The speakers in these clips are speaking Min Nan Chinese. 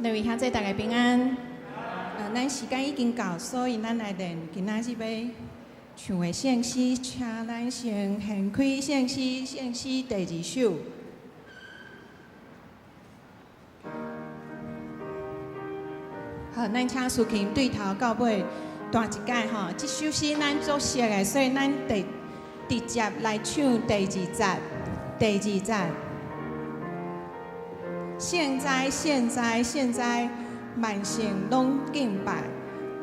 兩位兄姊，大家平安。咱時間已經到，所以咱來練今仔日欲唱的聖詩，請咱先掀開聖詩，聖詩第二首。好，咱請司琴對頭到尾彈一擺吼。這首詩咱足熟的，所以咱直直接來唱第二節，第二節。聖哉，聖哉，聖哉，萬聖攏敬拜，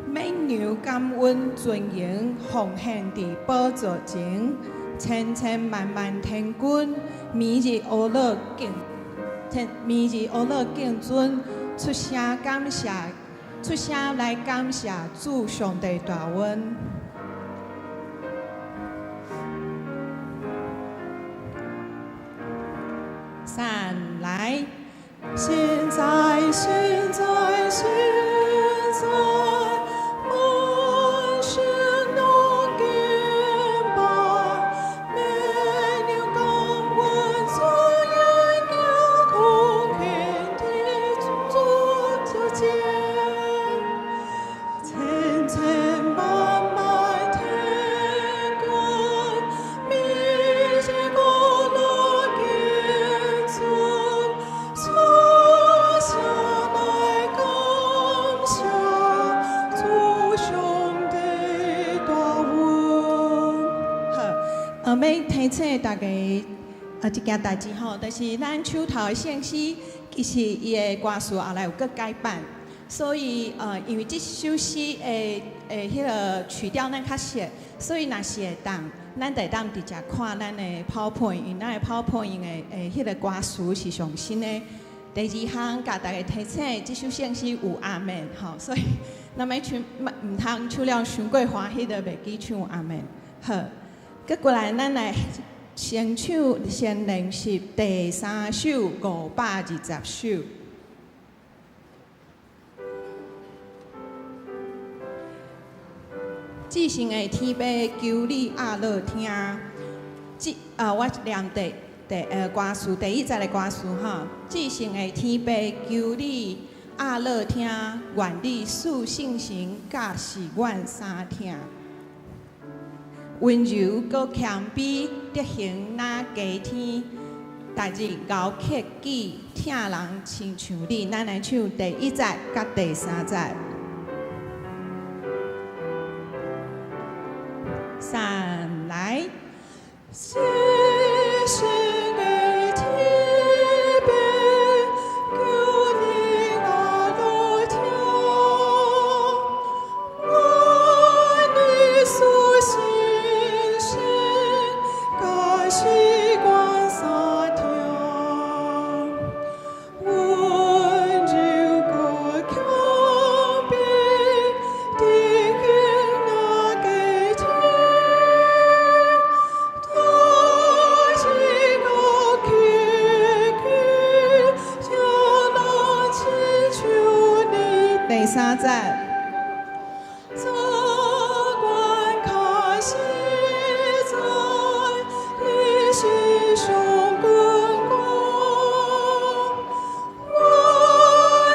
免讓感恩尊榮奉獻佇寶座前，千千萬萬天軍，每日阿樂敬，千每日阿樂敬尊，出聲感謝，出聲來感謝主上帝大恩。三來。聖哉，聖哉，聖哉，萬聖攏敬拜，免讓感恩尊榮奉獻佇寶座前，千千萬萬天軍，每日阿樂敬尊，出聲來感謝主上帝大恩。好，欲提醒大家一件代誌吼，就是咱手頭的聖詩，其實伊的歌詞後來有閣改版，所以因為這首詩的彼个曲調咱較熟，所以若是會當，咱就會當直接看咱的 PowerPoint，因為咱的 PowerPoint 的彼个歌詞是上新的。第二項，共大家提醒，這首聖詩有阿們吼，所以咱欲唱，毋通唱了傷過歡喜，就袂記唱阿們。好，閣過來，咱來先唱，先練習第三首520首。至聖的天父，求你阿樂聽。這啊，我念第第歌詞第一節的歌詞吼。至聖的天父，求你阿樂聽，願你賜聖神教示阮三聽。溫柔閣謙卑，德行若加添，逐日熬克己，疼人親像你。咱來唱第一節佮第三節。三來。至聖的天父，求你阿樂聽，願你賜聖神教示阮三聽，溫柔閣謙卑，德行若加添，逐日熬克己，疼人親像你。第三節。早關卡實在，你是上君王，我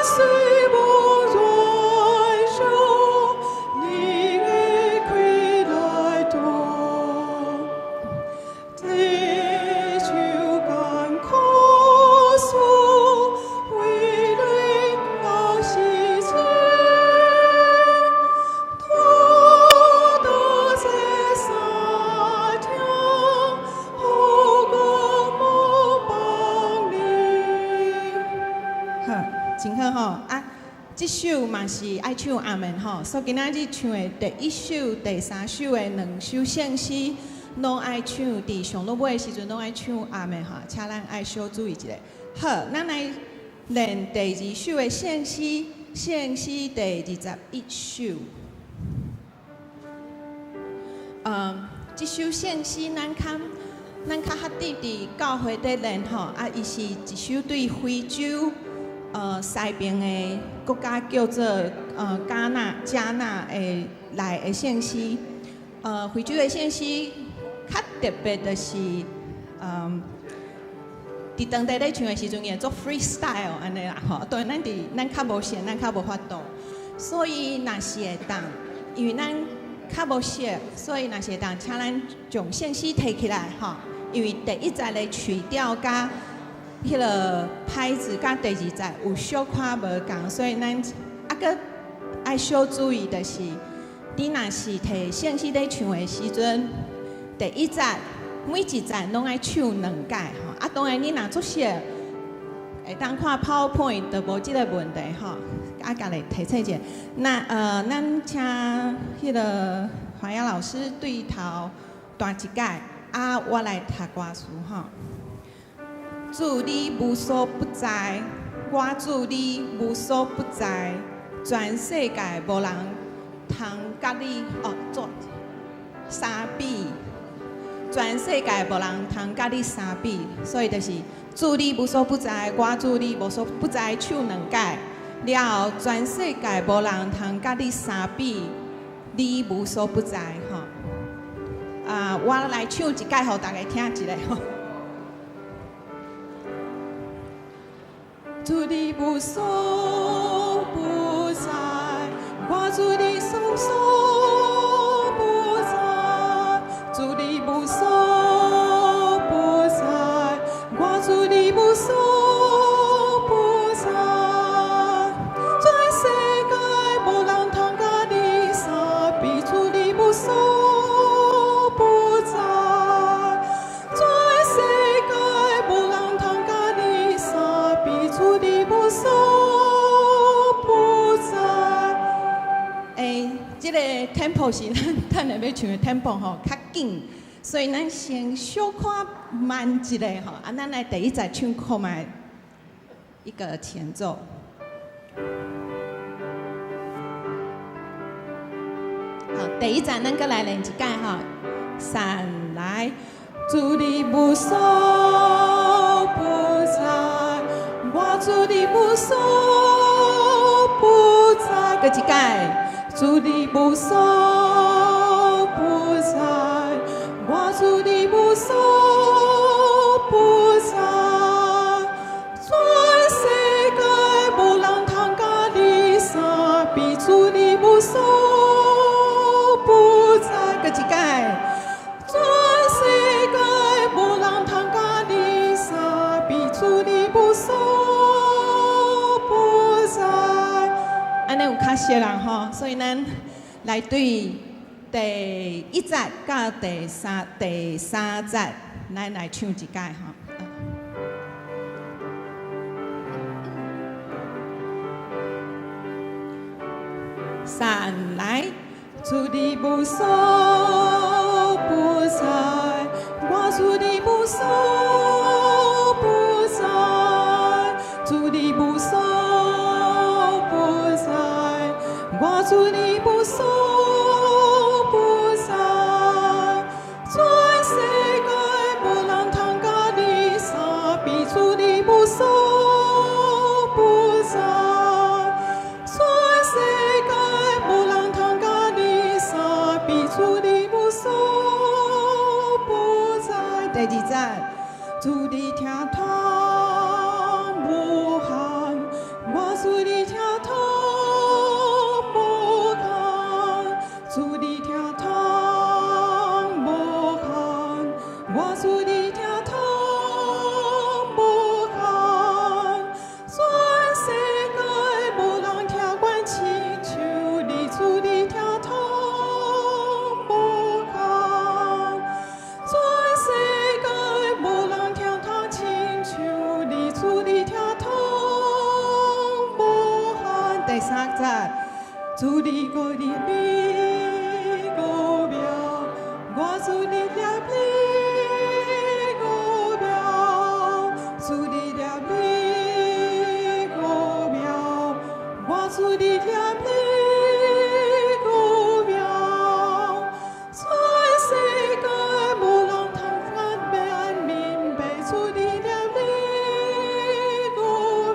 雖無軟弱，你的氣力大。地球艱苦事，為你熬時節，多多這三聽，予我無放你。好，真好吼！啊，這首嘛是愛唱阿們吼，所以今仔日唱的第一首、第三首的兩首聖詩，攏愛唱，佇上落尾的時陣攏愛唱阿們吼，請咱愛小注意一下。好，咱來練第二首的聖詩，聖詩第21首。這首聖詩咱較較佇佇教會底練吼，啊，伊是一首對非洲西邊的國家叫做加納加納的來的聖詩。非洲的聖詩較特別就是，佇當地咧唱的時陣，伊會做 freestyle 按呢啦吼。當然咱佇咱較無熟，咱較無法度，所以若是會當，因為咱較無熟，所以若是會當，請咱將聖詩提起來吼。因為第一節的曲調佮彼个拍子佮第二節有小可無仝，所以咱啊閣愛小注意，就是你若是提聖詩咧唱的時陣，第一節每一節攏愛唱兩擺吼。啊，當然你若足熟，會當看 PowerPoint 就無這个問題吼。啊，家己提醒者。那咱請彼个華陽老師對頭彈一擺，啊，我來讀歌詞吼。主你無所不在，我主你無所不在，全世界無人通佮你哦做相比，全世界無人通佮你相比，所以就是主你無所不在，我主你無所不在，唱兩擺了後，全世界無人通佮你相比，你無所不在吼。啊，我來唱一擺，予大家聽一下吼。主你無所不在，我主你無所不在，主你無所不在，我主你無所不在，全世界無人通佮你相比，主你無所不在，全世界無人通佮你相比，主你無所不在。欸，這个 tempo 是咱等下欲唱的 tempo 吼，較緊，所以咱先小可慢一下吼。啊，咱來第一節唱看覓一個前奏。好，第一節咱閣來練一擺吼，三來，主你無所不在，我主你無所不在，閣一擺，主你無所不在，我主你無所不在，全世界無人通佮你相比，主你無所不在，閣一擺，全世界無人通佮你相比，主你無所不在。按呢有較熟啦吼，所以咱來對第一節到第三節，咱來唱一擺吼。三來，主你無所不在，我主你無所不在，主你無所不在，我主你無所不在，全世界無人通佮你相比，主你無所不在，全世界無人通佮你相比，主你無所不在。第二節，主你疼痛無限，我主你疼痛無限，主你疼痛無限，我主你疼痛無限，全世界無人疼阮親像你，主你疼痛無限，全世界無人疼痛親像你，主你疼痛無限。第三節，主你顧念你顧命，我主你念你顧命，主你念你顧命，我主你念你顧命，全世界無人通咱明白，主你念你顧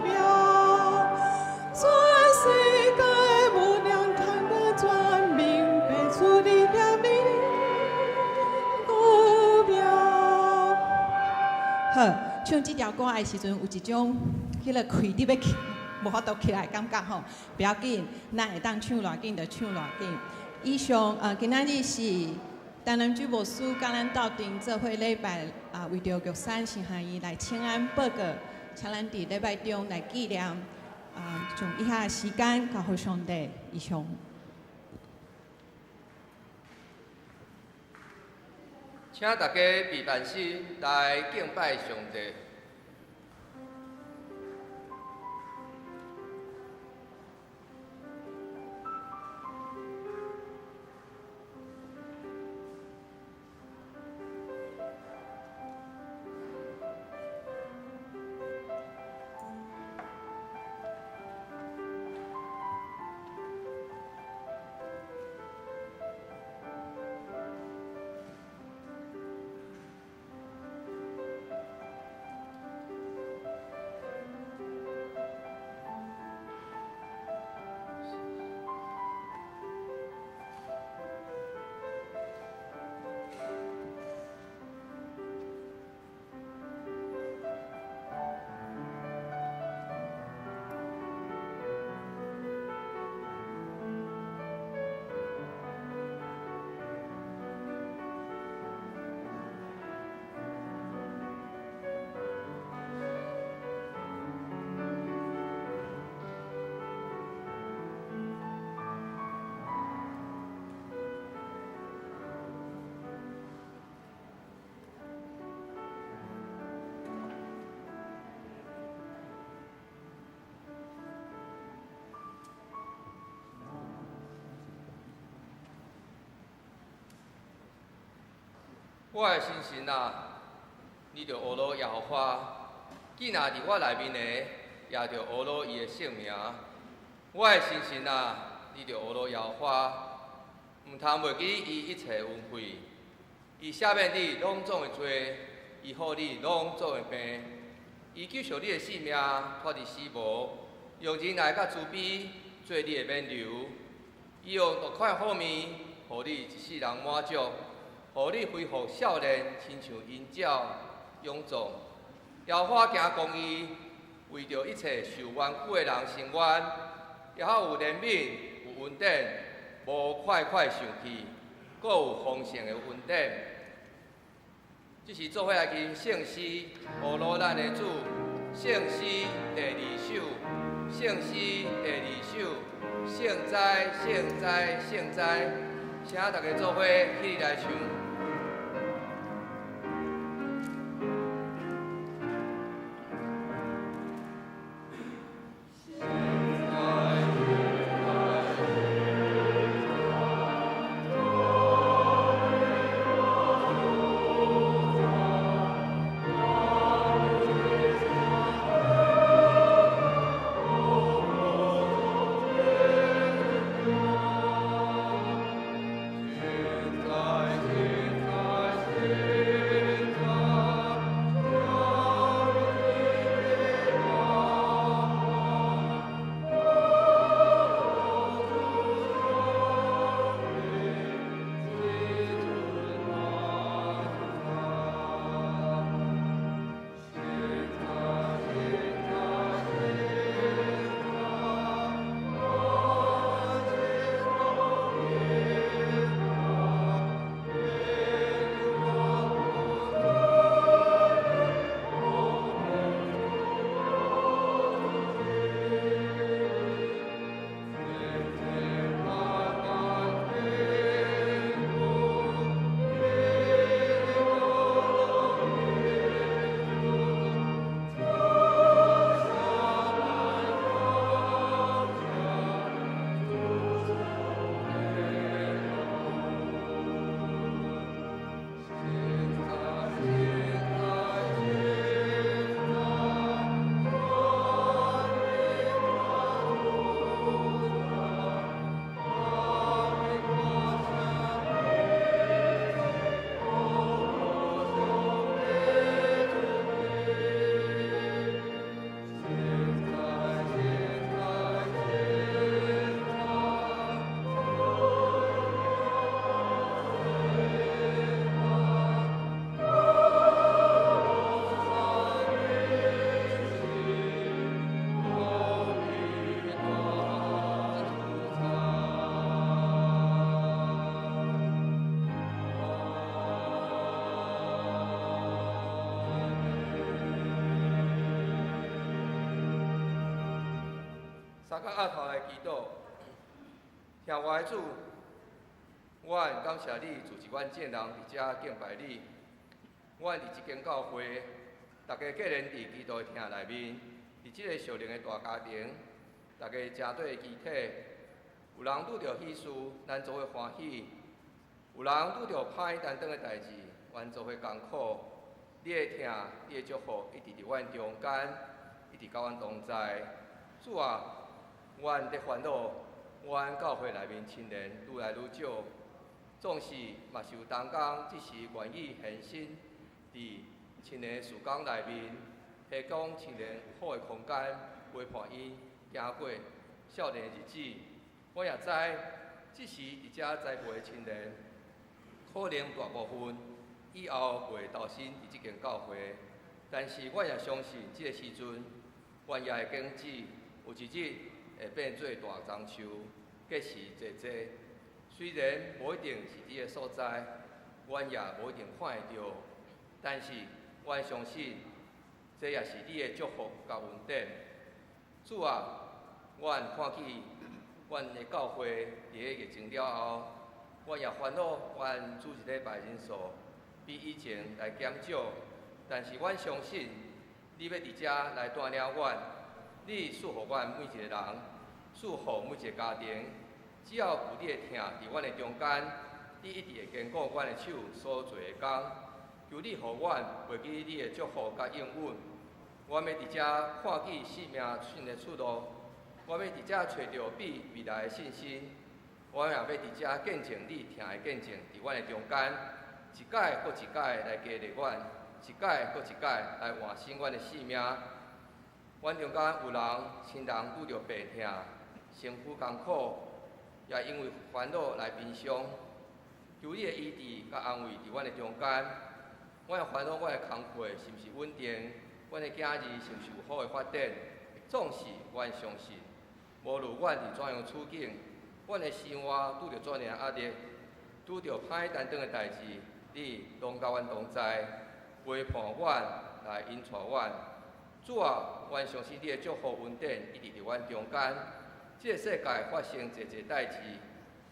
命，全世界無人通咱明白，主你念你顧命。好，唱唱這條歌的時陣，有一種彼个氣得欲起，無法度起來的感覺吼。不要緊，咱會當唱偌緊就唱偌緊。以上今仔日是陳南珠牧師佮咱鬥陣做伙禮拜啊，為著玉山神學院來請安報告，請咱佇禮拜中來紀念啊，將以下時間交予上帝。以上。請大家備辦心來敬拜上帝。我的心神啊，你著呵咾耶和華，囝仔佇我內面的，也著呵咾伊的聖名。我的心神啊，你著呵咾耶和華，毋通袂記伊一切恩惠。伊赦免你攏總的罪，醫好你攏總的病。伊救贖你的性命，脫離死亡，用仁愛佮慈悲做你的勉勵。伊用樂款好麵，予你一世人滿足。予你恢復少年，親像鷹鳥勇壯。耶和華行公義，為著一切受冤屈的人伸冤。耶和華有憐憫，有恩典，無快快生氣，閣有豐盛的恩典。這是做伙來吟聖詩，呵咾咱的主。聖詩第二首，聖詩第二首，聖哉，聖哉，聖哉！請大家做伙起來唱。三个阿头來祈禱，聽我的主，阮感謝你，組織阮眾人佇遮敬拜你。阮佇這間教會，大家各人佇基督的疼內面，佇這個屬靈的大家庭，大家成對的肢體，有人拄著喜事，咱做伙歡喜；有人拄著歹擔當的代誌，阮做伙艱苦。你的疼，你的祝福，一直佇阮中間，一直佮阮同在。主啊，阮伫煩惱，阮教會內面青年愈來愈少，縱使嘛是有同工，這時願意獻身佇青年的事工內面，提供青年有好的空間陪伴𪜶行過少年的日子。我也知，這時佇遮栽培的青年，可能大部分以後袂投身佇這間教會，但是我也相信，這個時陣，原野的種子有一日會變做大樟樹，結實濟濟。雖然無一定是佇個所在，阮也無一定看會著，但是阮相信，這也是你的祝福佮恩典。主啊，阮看見阮的教會佇個疫情了後，阮也煩惱，阮主日禮拜人數比以前來減少，但是阮相信，你欲佇遮來帶領阮，你賜予阮每一個人，賜予每一個家庭，只要有你的疼佇阮的中間，你一直會堅固阮的手所做的工。求你予阮袂記你的祝福佮應允。阮欲佇遮看見生命新的出路，阮欲佇遮揣著對未來的信心，阮也欲佇遮見證你疼的見證佇阮的中間，一擺閣一擺來激勵阮，一擺閣一擺來換新阮的生命。阮中間有人親人拄著病痛，身軀艱苦，也因為煩惱來悲傷。求你的醫治佮安慰佇阮的中間。阮的煩惱，阮的工課是毋是穩定？阮的囝兒是毋是有好的發展？總是阮相信，無論阮佇怎樣處境，阮的生活拄著怎樣壓力，拄著歹擔當的代誌，你攏佮阮同在，陪伴阮，來引帶阮。主啊，阮相信你的祝福恩典一直佇阮中間。這個世界發生濟濟代誌，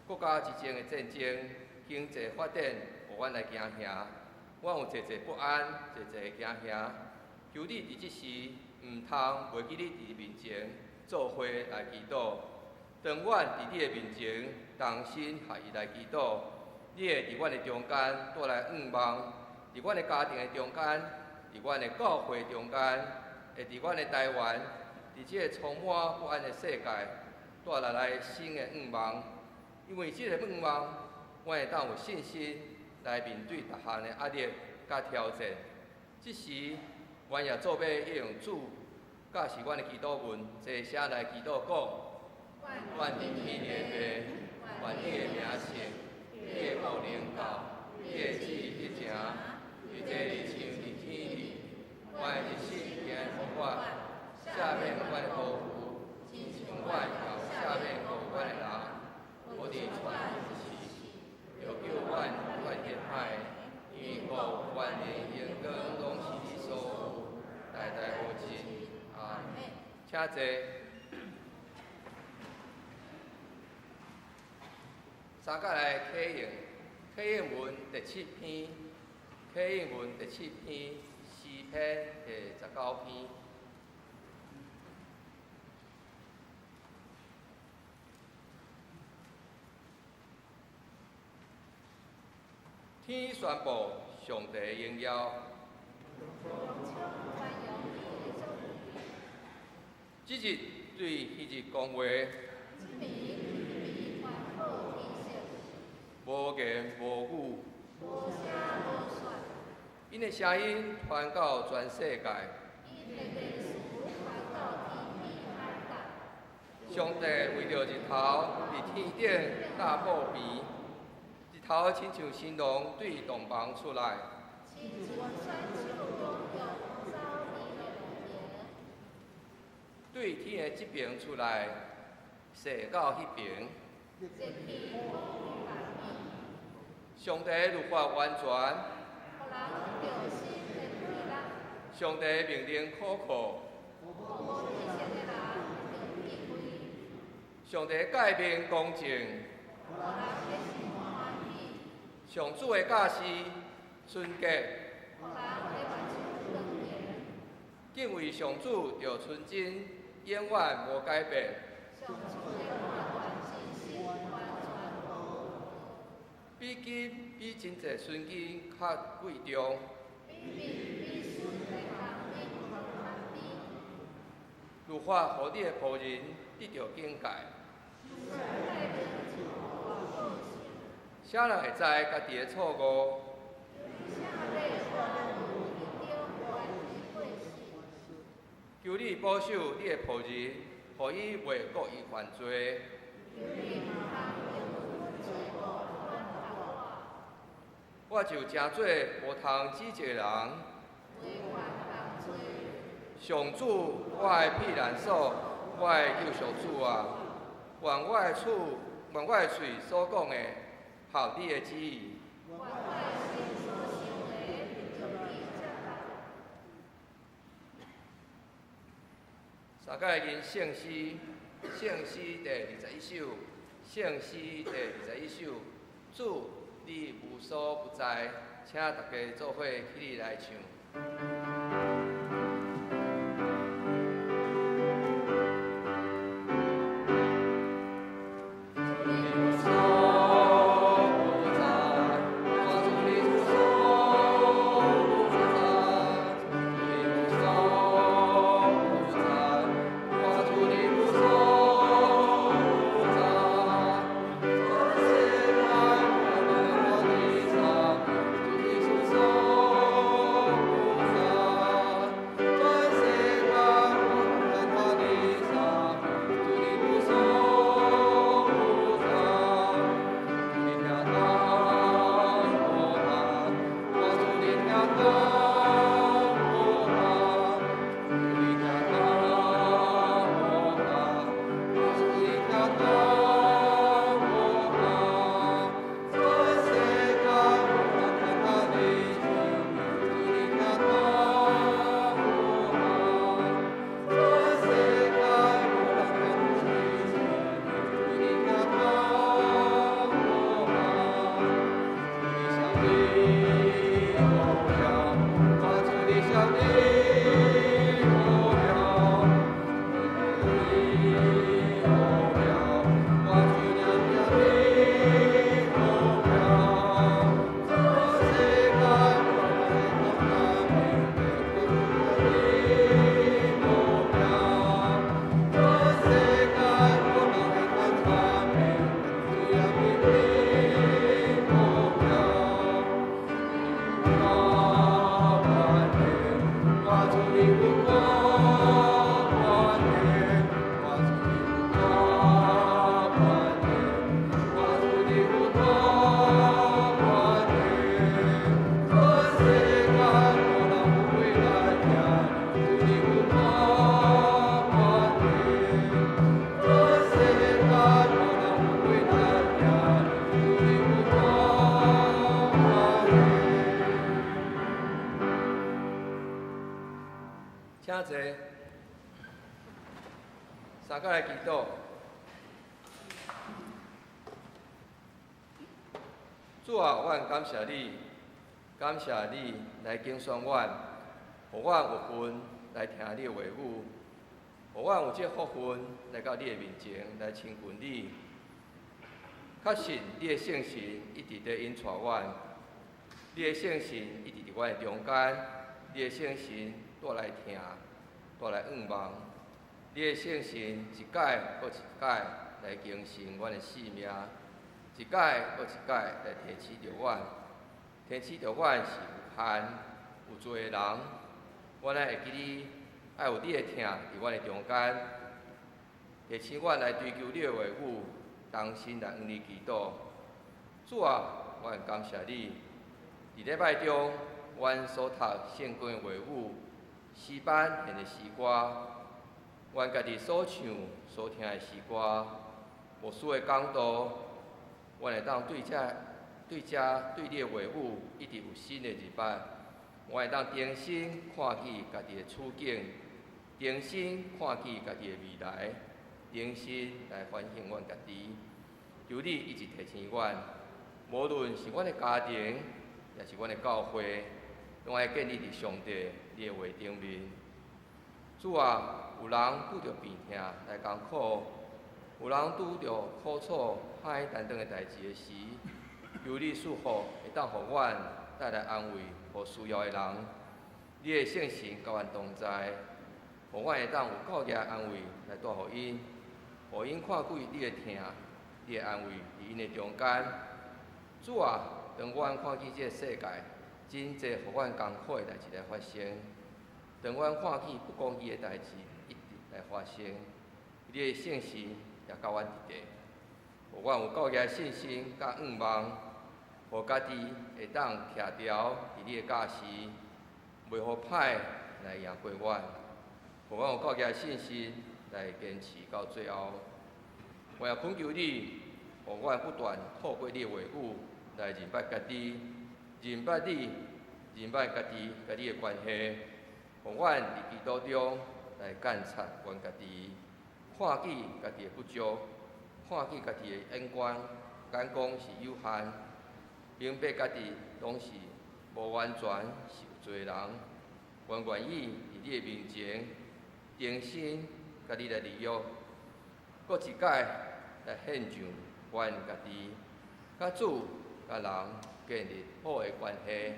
國家之間的戰爭，經濟發展，予阮來驚嚇。阮有濟濟不安，濟濟驚嚇。求你佇這時，毋通袂記你佇面前做伙來祈禱。當阮佇你的面前同心合意來祈禱，你會佇阮的中間帶來願望，佇阮的家庭的中間，佇阮的教會中間，會佇阮的台灣，佇這個充滿不安的世界，帶來來新的願望。因為這個願望，阮會當有信心來面對逐項的壓力佮挑戰。這時，阮也做欲用主，佮是阮的祈禱文，齊聲來祈禱講：阮佇天的父，願你的名聖，你的國臨到，你的旨意得成，佇地裡像佇天裡。阮的日食今予阮，赦免阮的過錯，親像阮也有赦免過阮的人。無佇阮之時，著救阮脫彼歹，因為國、權力、榮光攏是你所有，代代無盡。阿們。請坐。三角來啟應，啟應文第七篇，啟應文第七篇，詩篇第19篇。天宣布上帝的榮耀。這日對彼日講話，無言無語，𪜶的聲音傳到全世界。上帝為著日頭佇天頂搭布棚，日頭親像新郎對洞房出來。對天的這邊出來，射到彼邊。上帝律法完全，上帝命令可靠。上帝誡命公正，上主的教示純潔，敬畏上主著純真，永遠無改變。比金比真濟純金較貴重。律法予你的僕人得著警戒。啥人會知家己的錯誤？求你保守你的僕人，予伊袂故意犯罪。我就成做無通指責的人。上主，我的避難所，我的救贖主啊！願我的嘴，願我的喙所講的合你的旨意。三界吟聖詩，聖詩第21首，聖詩第21首，主，你無所不在，請大家做伙起立來唱。請坐，三個來祈禱。主啊，阮感謝你，感謝你來揀選阮，予阮有份來聽你的話語，予阮有這福分來到你的面前來親近你。確信你的聖神一直佇引帶阮，你的聖神一直佇阮的中間，你的聖神帶來疼，帶來向望，你的聖神一擺閣一擺來更新阮的生命，一擺閣一擺來提醒著阮，提醒著阮是有限、有罪的人，阮愛會記你，愛有你的疼佇阮的中間，提醒阮來追求你的話語，同心來向你祈禱。主啊，阮感謝你，佇禮拜中，阮所讀聖經的話語，詩班獻的詩歌，阮家己所唱、所聽的詩歌，牧師的講道，阮會當對這、對這、對你的話語，一直有新的認識。阮會當重新看見家己的處境，重新看見家己的未來。重新來反省阮家己。求你一直提醒阮，無論是阮的家庭，抑是阮的教會，攏愛建立佇上帝你的話頂面。主啊，有人拄著病痛來艱苦，有人拄著苦楚歹擔當的代誌的時，求你賜福，會當予阮帶來安慰，予需要的人。你的聖神佮阮同在，予阮會當有夠額安慰來帶予𪜶，予𪜶看見你的疼，你的安慰佇𪜶的中間。主啊，當阮看見這个世界真濟予阮艱苦的代誌來發生，當阮看見不公義的代誌一直來發生，你的聖神也佮阮佇咧，予阮有夠額的信心佮向望，予家己會當徛牢佇你的教示，袂予歹來贏過阮，予阮有夠額的信心來堅持到最後。我也懇求你，予阮不斷透過你的話語來認捌家己，認捌你，認捌家己佮你的關係，予阮佇基督中來監察阮家己，看見家己的不足，看見家己的眼光，眼光是有限，明白家己攏是無完全是有罪的人。阮願意佇你的面前，重新佮你來立約，閣一擺來獻上阮家己，佮主、佮人建立好的關係。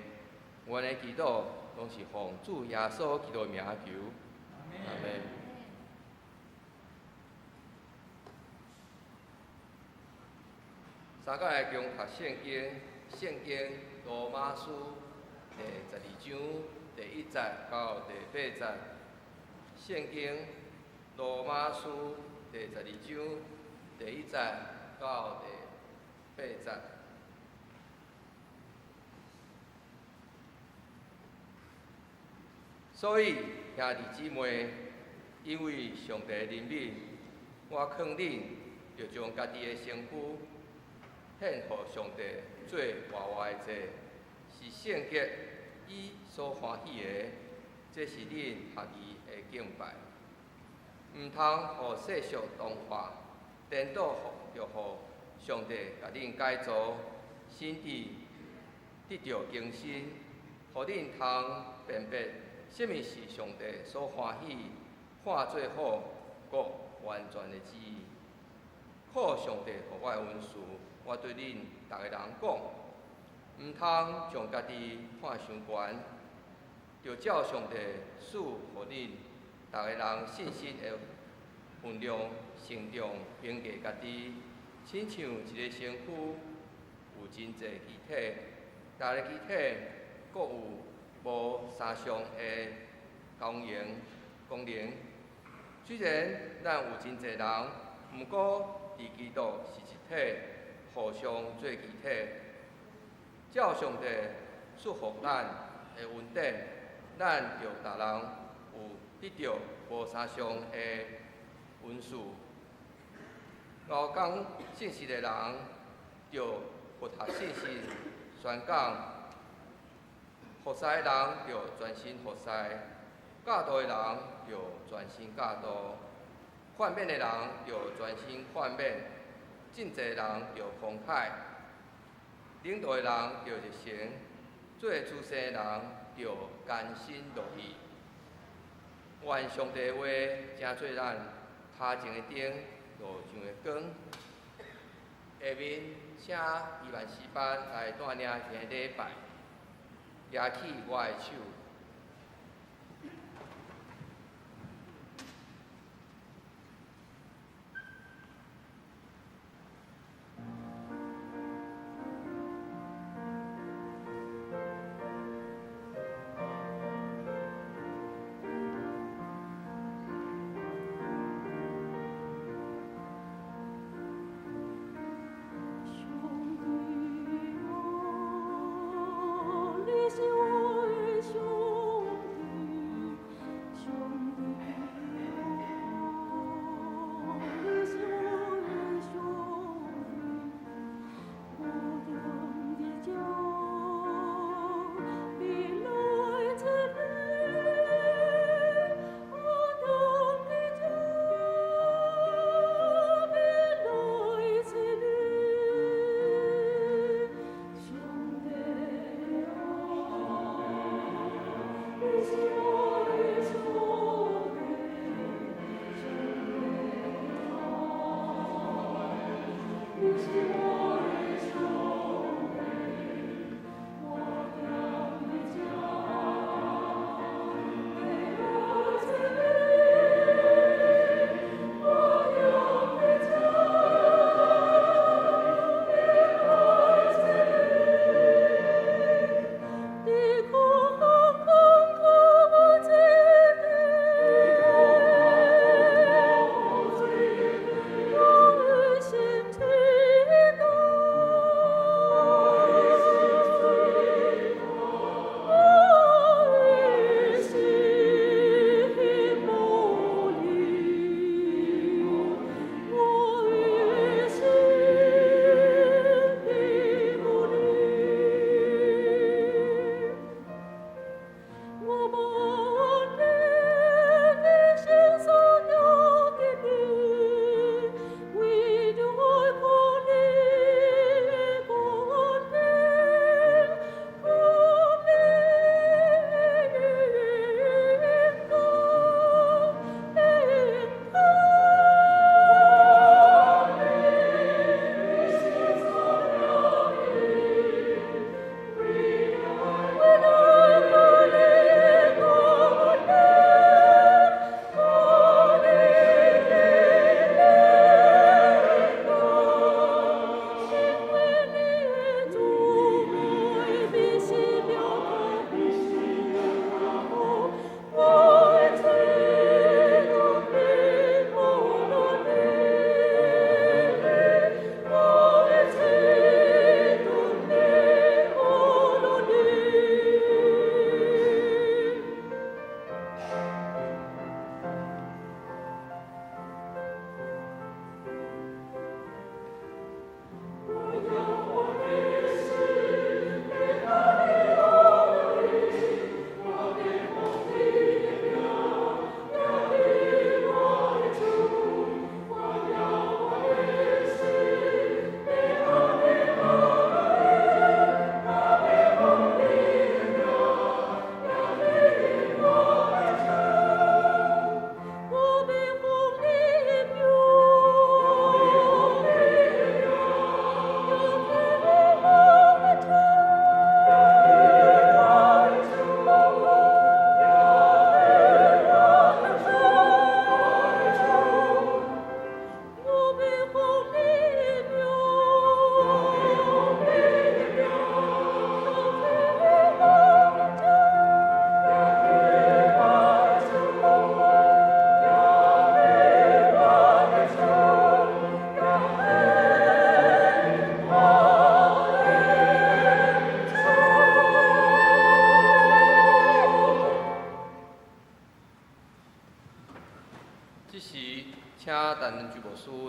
阮的祈禱攏是奉主耶穌基督的名求，阿們。三個來共讀聖經，聖經羅馬書第十二章第一節到第八節。聖經羅馬書第十二章第一節到第八節。所以，兄弟姊妹，因為上帝的憐憫，我勸恁，著將家己的身軀獻予上帝做活活的祭，是聖潔、伊所歡喜的，這是恁合宜的敬拜。毋通予世俗同化，顛倒著予上帝共恁改造，心智得著更新，予恁通辨別啥物是上帝所歡喜、看做好、閣完全的旨意。靠上帝予我的恩賜，我對恁逐个人講，毋通將家己看傷懸，著照上帝賜予恁逐个人信心的分量，承重評價家己，親像一個身軀有真濟肢體，逐个肢體閣有無相仝的功用功能。雖然咱有真濟人，毋過佇基督是一體，互相做肢體。照上帝賜予咱的恩典，咱著逐人有得著無相仝的恩賜。敖講信息的人，著符合信息宣講；服侍的人，著專心服侍；教導的人，著專心教導；勸勉的人，著專心勸勉；賑濟的人，著慷慨；領導的人，著熱誠；做主事的人，著甘心樂意。願上帝的話成做咱跤前的燈，路上的光。下面請伊萬詩班來帶領今禮拜，舉起我的手。上帝啊，你是我的上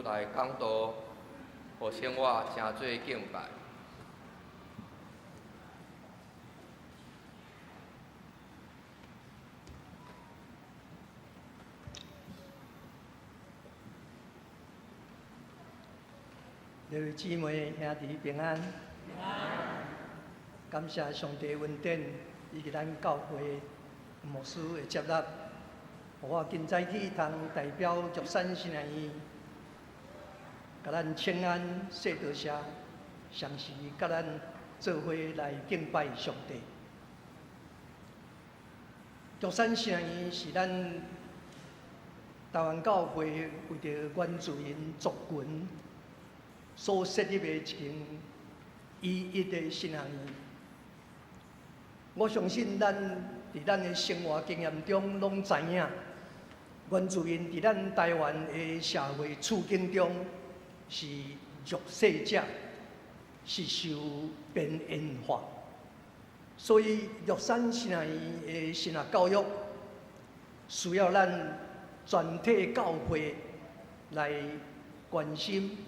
來講道，予生活成做敬拜。各位姊妹兄弟平安，感謝上帝恩典以及咱教會牧師的接納，予我今早起通代表玉山神學院，共咱請安說多謝，相時佮咱做伙來敬拜上帝。玉山神學院是咱台灣教會為著原住民族群所設立的一間唯一的神學院。我相信咱佇咱的生活經驗中攏知影，原住民佇咱台灣的社會處境中是弱勢者，是受邊緣化。所以玉山神學院的神學教育需要咱全體教會來關心、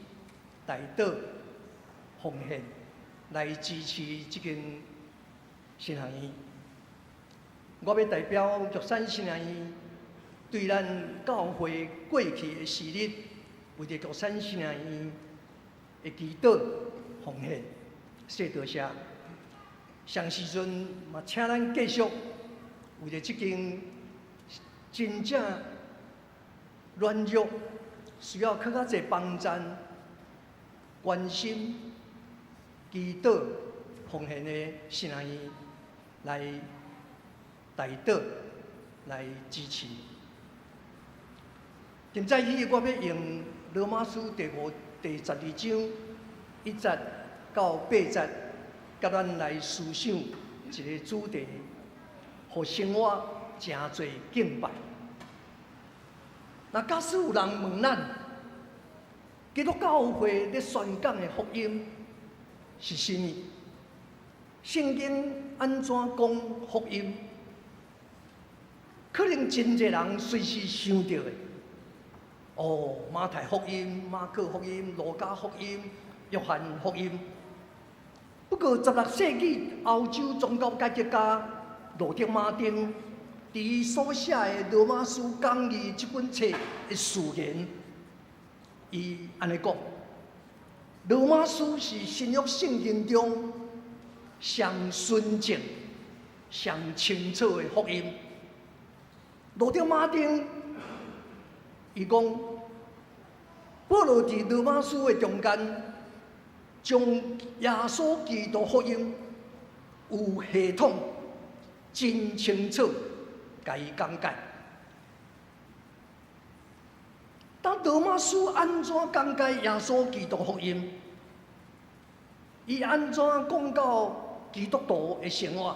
代禱、奉獻，來支持這間神學院。我欲代表玉山神學院，對咱教會過去的時日，為著玉山神學院的祈禱、奉獻，說多謝。上時陣嘛，請咱繼續為著這間真正軟弱、需要閣較濟幫贊、關心、祈禱、奉獻的神學院來代禱、來支持。今早起我欲用羅馬書第12章1節到8節，佮咱來思想一個主題，予生活成做敬拜。若假使有人問咱，基督教會咧宣講的福音是啥物？聖經按怎講福音？可能真濟人隨時想著的，哦，馬太福音、馬可福音、路加福音、約翰福音。不過，16世紀歐洲宗教改革家路德馬丁，佇伊所寫的《羅馬書講義》這本冊的序言，伊按呢講：羅馬書是新約聖經中上純正、上清楚的福音。路德馬丁伊講，保羅佇羅馬書的中間，將耶穌基督福音有系統、真清楚，共伊講解。當羅馬書按怎講解耶穌基督福音？伊按怎講到基督徒的生活？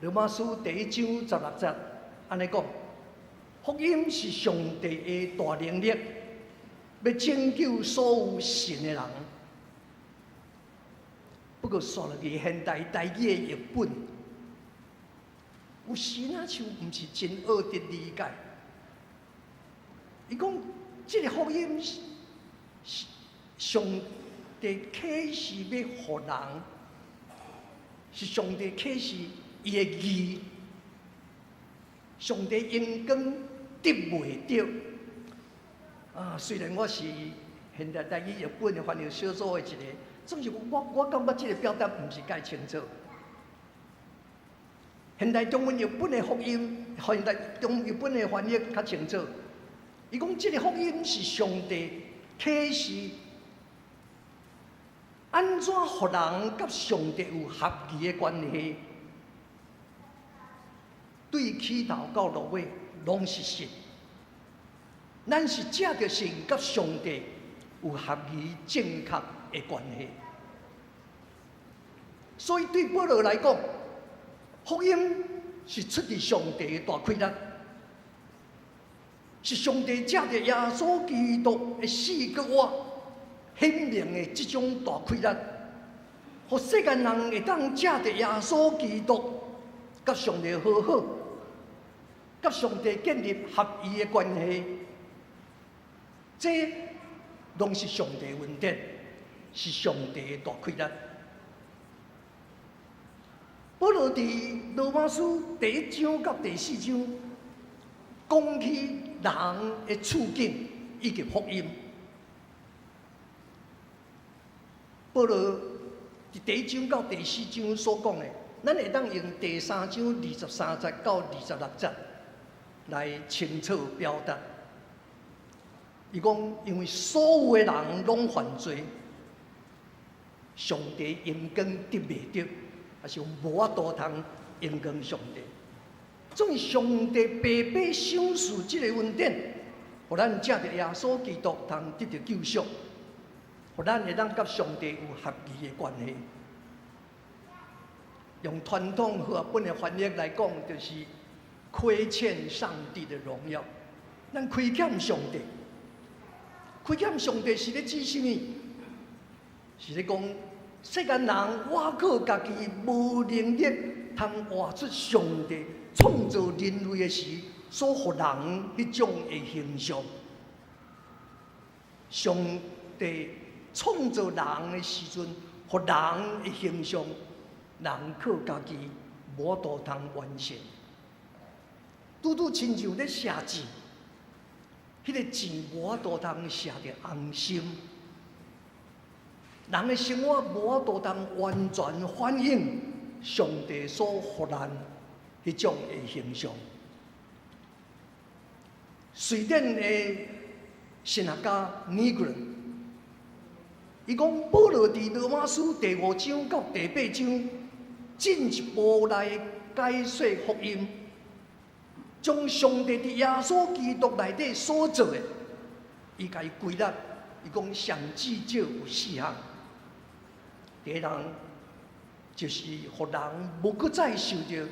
羅馬書第1章16節按呢講：福音是上帝的大能力，欲拯救所有信的人。不過，煞落去現代台語的譯本，有時若像毋是真學得理解。伊講，這个福音是上帝啟示欲予人，是上帝啟示伊的義，上帝榮光得袂著。啊，雖然我是現代台語譯本的翻譯小組的一个，總是我感覺這个表達毋是介清楚。現代中文譯本的福音，現代中文譯本的翻譯較清楚。伊講這个福音是上帝啟示，按怎予人佮上帝有合宜的關係，對起頭到落尾攏是信。咱是藉著信佮上帝有合宜正確的關係。所以對保羅來講，福音是出自上帝的大氣力，是上帝藉著耶穌基督的死閣活顯明的這種大氣力，予世間人會當藉著耶穌基督，佮上帝和好，佮上帝建立合宜的關係。這攏是上帝恩典，是上帝的大氣力。保羅佇羅馬書第1章到第4章講起人的處境以及福音。保羅佇第1章到第4章所講的，咱會當用第3章23節到26節來清楚表達。伊講，因為所有的人攏犯罪，上帝榮光得袂著，抑是無法度通榮光上帝。總是上帝白白賞賜這个恩典，予咱藉著耶穌基督通得著救贖，予咱會當佮上帝有合宜的關係。用傳統和合本的翻譯來講，就是虧欠上帝的榮耀。咱虧欠上帝，虧欠上帝是咧指啥物？是咧講世間人倚靠家己無能力，通活出上帝創造人類的時所予人彼種的形象。上帝創造人的時陣，予人的形象，人靠家己無法度通完成。拄拄親像咧射箭，彼个箭無法度通射著紅心。人的生活無法度通完全反映上帝所予咱彼種的形象。瑞典的神學家尼格倫，伊講保羅佇羅馬書第五章到第八章進一步來解說福音，將上帝佇耶穌基督內底所做的，伊共伊歸納，伊講上至少有四項。第一項就是予人無閣再受著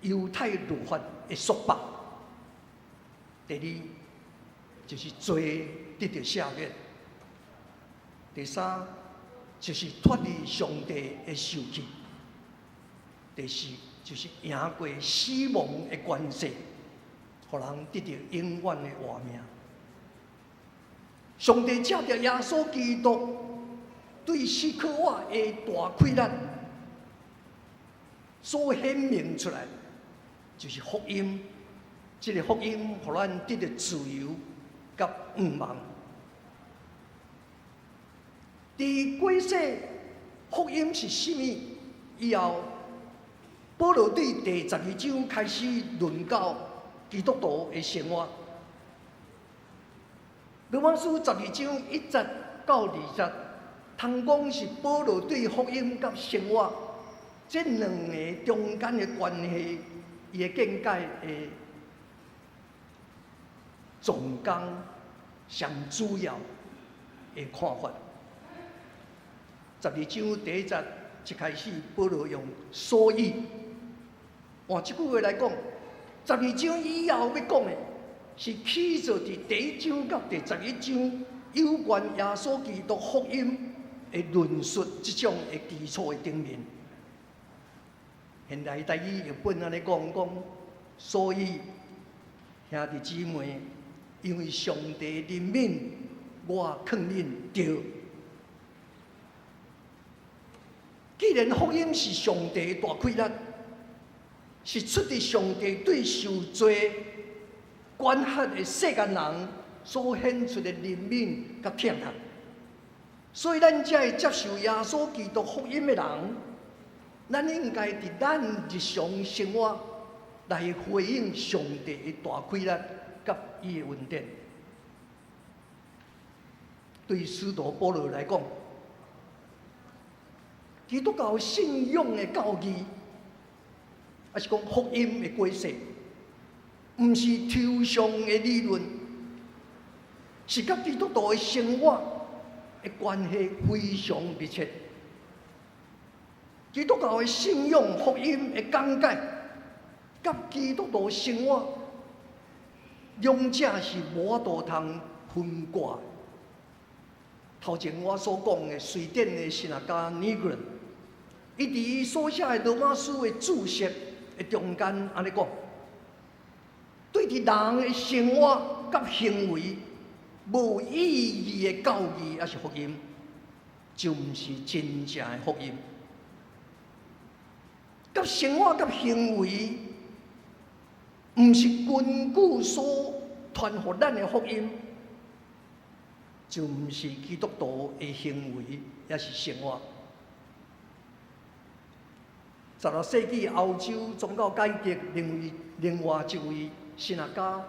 猶太律法的束縛。第二就是罪得著赦免。第三就是脫離上帝的受氣。第四就是贏過死亡的權勢，予人得著永遠的活命。上帝藉著耶穌基督對死苦我的大氣力所顯明出來，就是福音。這个福音，予咱得著自由佮盼望。佇解釋福音是啥物以後，保羅對第十二章開始論到基督徒的生活。羅馬書十二章一節到二節，通講是保羅對福音佮生活這兩个中間的關係，伊的見解的總綱上主要的看法。十二章第一節一開始，保羅用所以，換這句話來講，十二章以後欲講的，是起做佇第一章佮第十一章有關耶穌基督福音的論述這種的基礎的頂面。現代台語譯本按呢講講，所以兄弟姊妹，因為上帝憐憫，我勸恁著。既然福音是上帝的大氣力，是出自上帝對受罪管轄的世間人所顯出的憐憫佮疼痛，所以咱這會接受耶穌基督福音的人，咱應該佇咱日常生活來回應上帝的大氣力佮伊的恩典。對使徒保羅來講，基督教信仰的教義，抑是講福音的解釋，毋是抽象的理論，是佮基督徒的生活的關係非常密切。基督教的信仰福音的講解，佮基督徒生活兩者是無法度通分割。頭前我所講的瑞典的神學家尼格倫，伊佇伊所寫的羅馬書的注釋的中間按呢講，對佇人的生活佮行為無意義的教義，抑是福音，就毋是真正的福音。佮生活佮行為，毋是根據所傳予咱的福音，就毋是基督徒的行為，抑是生活。16世紀歐洲宗教改革，另外一位神學家，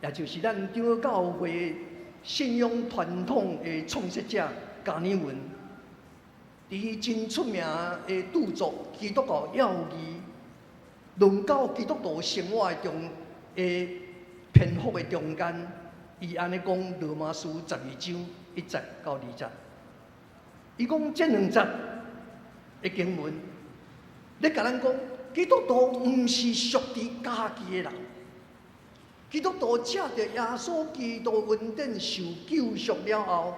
也就是咱長老教會信仰傳統的創設者加爾文，佇伊真出名的著作《基督教要義》，論到基督徒生活的中的篇幅的中間，伊按呢講羅馬書十二章一節到二節，伊講這兩節的經文，咧共咱講，基督徒毋是屬佇家己的人，基督徒藉著耶穌基督恩典受救贖了後，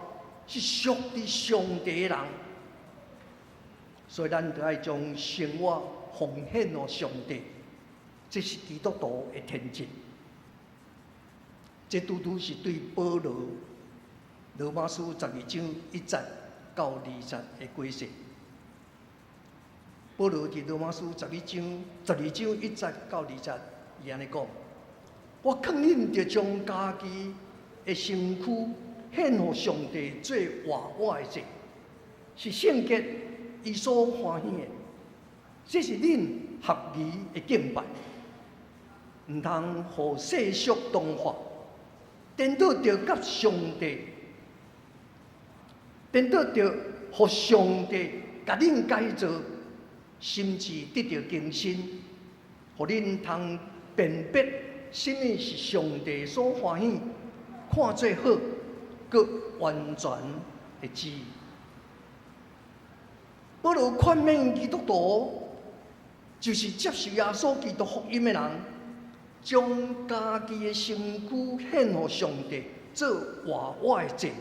是屬佇上帝的人，所以咱著愛將生活奉獻予上帝，這是基督徒的天職。這拄拄是對保羅羅馬書十二章一節到二節的解釋。保羅佇羅馬書十一章十二章一節到二節，伊按呢講：我勸恁著將家己的身軀獻予上帝做活活的祭，是聖潔，伊所歡喜的。這是恁合宜的敬拜，毋通予世俗同化，顛倒著佮上帝，顛倒著予上帝共恁改造，心智得著更新，予恁通辨別啥物是上帝所歡喜、看做好、閣完全的旨意。保羅勸勉基督徒，就是接受耶穌基督福音的人，將家己的身軀獻予上帝，做活活的祭。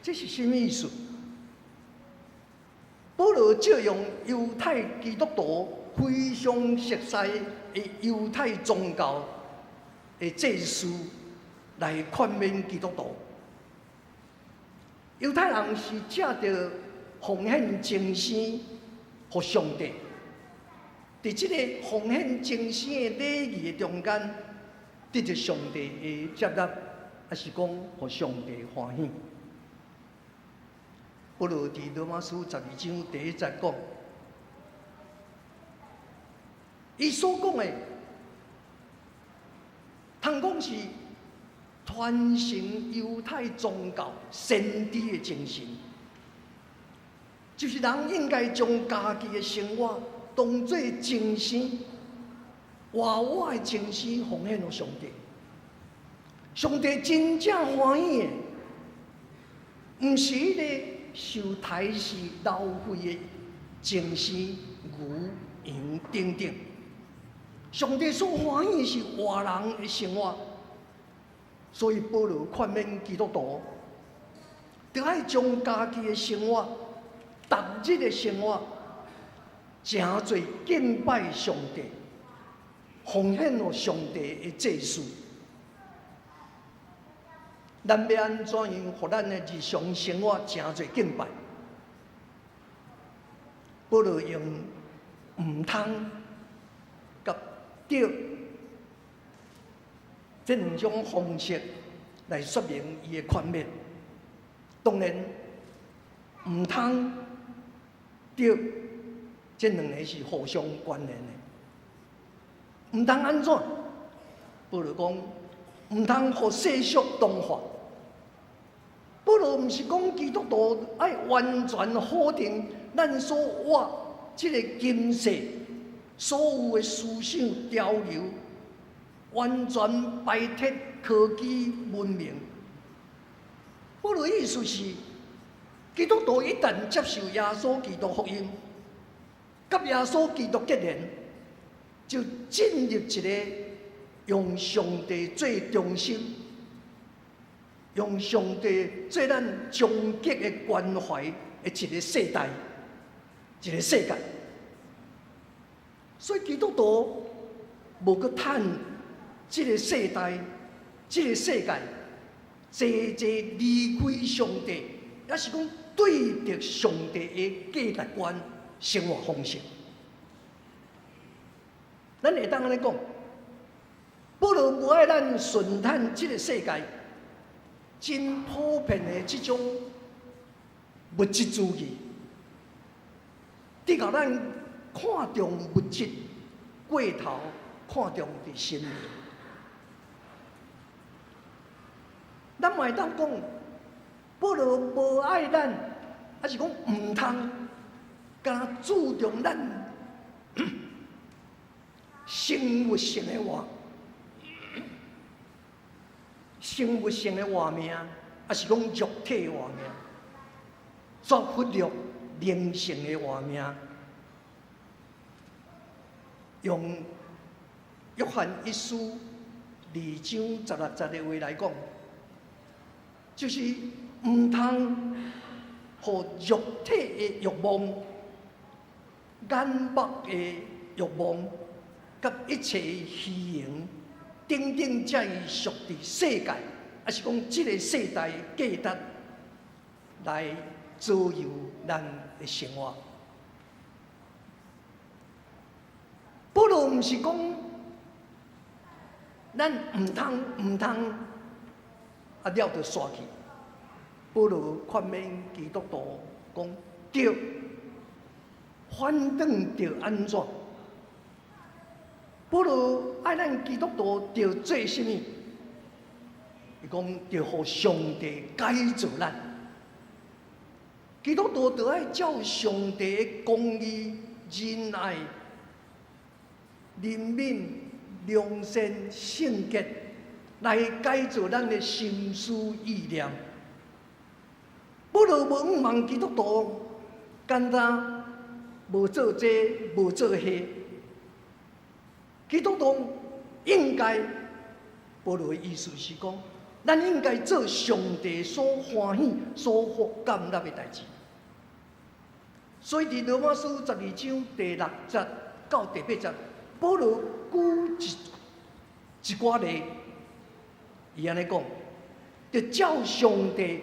這是啥物意思？保羅借用猶太基督徒非常熟悉的猶太宗教的祭司來勸勉基督徒。猶太人是藉著奉獻精牲予上帝，佇這个奉獻精牲的禮儀的中間，得著上帝的接納，抑是講予上帝歡喜。保羅佇羅馬書12章第1節講，伊所講的，通講是傳承猶太宗教先知的精神，就是人應該將家己的生活當做精牲，活活的精牲奉獻予上帝。上帝真正歡喜的，毋是彼个受刣死流血的精牲、牛、羊等等。上帝所歡喜是活人的生活，所以保羅勸勉基督徒，著愛將家己的生活、逐日的生活，成做敬拜上帝、奉獻予上帝的祭司。咱欲按怎樣，予咱的日常生活成做敬拜？保羅用毋通佮著這兩種方式來說明伊的勸勉。當然，毋通著這兩个是互相關聯的。毋通按怎？保羅講，毋通予世俗同化。保羅毋是講基督徒愛完全否定咱所活這个今世所有的思想潮流，完全排斥科技文明。保羅意思是，基督徒一旦接受耶穌基督福音，佮耶穌基督結連，就進入一个用上帝做中心，用上帝做咱終極的關懷的一个世代，一个世界。所以基督徒無閣趁這个世代、這个世界，濟濟離開上帝，抑是講對著上帝的價值觀、生活方式。咱會當按呢講，保羅無愛咱順趁這个世界真普遍的這種物質主義，直予咱看重物質過頭，看重佇心靈。咱嘛會當講，保羅無愛咱，抑是講毋通，敢若注重咱生物性的活，生物性的活命，抑是講肉體活命，煞忽略靈性的活命。用約翰一書2章16節的話來講，就是毋通予肉體的慾望、眼目的慾望，佮一切虛榮等等，這俗佇世界，抑是講這个世代價值來左右咱的生活。保羅毋是講咱毋通毋通，啊了就煞去。保羅勸勉基督徒講著，反轉著按怎？保羅愛咱基督徒著做啥物？伊講著予上帝改造咱，基督徒著愛照上帝的公義、仁愛、憐憫、良善、聖潔來改造咱的心思意念。保羅無向望基督徒簡單無做這無做彼，基督徒應該，保羅的意思是講，咱應該做上帝所歡喜、所感納的代誌。所以佇羅馬書12章第六節到第八節，保羅舉一寡例，伊按呢講，著照上帝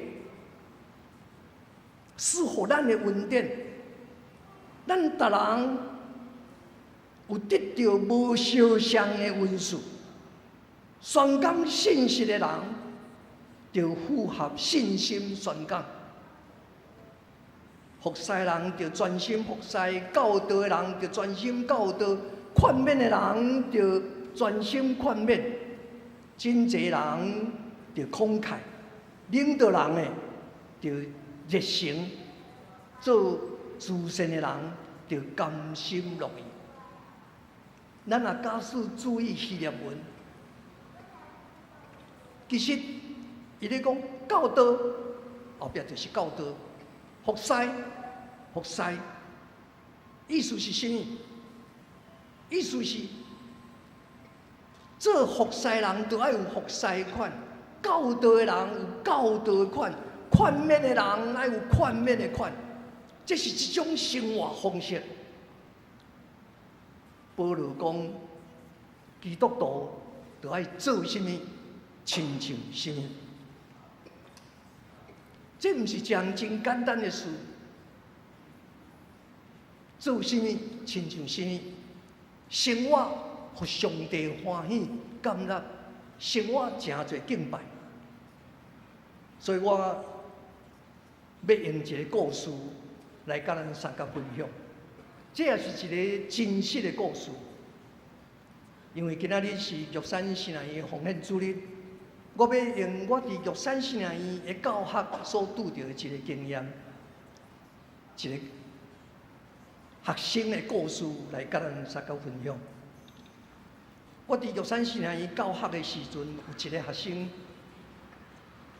賜予咱的恩典，咱逐人有得著無相像的恩賜。宣講信息的人，著符合信心宣講；服侍人著專心服侍，教導的人著專心教導，勸勉的人著專心勸勉，真濟人著慷慨，領導人的著熱誠，做慈善的人著甘心樂意。咱若假使注意希臘文，其實伊咧講教導，後壁就是教導，服侍，服侍，意思是啥物？意思是做服侍人，著愛有服侍款；教導的人有教導的款；勸勉的人愛有勸勉的款。這是一種生活方式。保羅講，基督徒著愛做啥物，親像啥物。這毋是一項真簡單的事。做啥物，親像啥物，生活予上帝歡喜、感納，生活誠濟敬拜。所以我欲用一个故事來佮咱相共分享。這也是一个真實的故事。因為今仔日是玉山神學院奉獻主日，我欲用我佇玉山神學院的教學所拄著的一个經驗，一个學生的故事來佮咱相共分享。我佇玉山神學院教學的時陣，有一个學生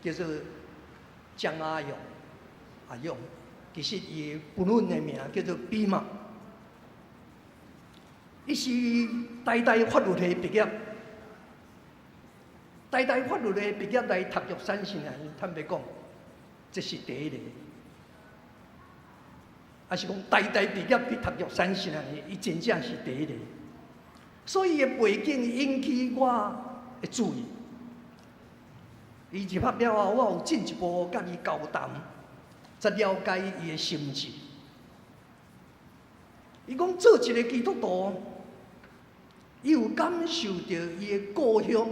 叫做江阿勇，阿勇，其實伊的本文的名叫做比馬。伊是台大法律系畢業，台大法律系畢業來讀玉山神學院，坦白講，這是第一个。抑是講台大畢業去讀玉山神學院，伊真正是第一个。所以伊的背景引起我的注意。伊入學了後，我有進一步佮伊交談，才了解伊的心志。伊講做一个基督徒，伊有感受著伊的故鄉、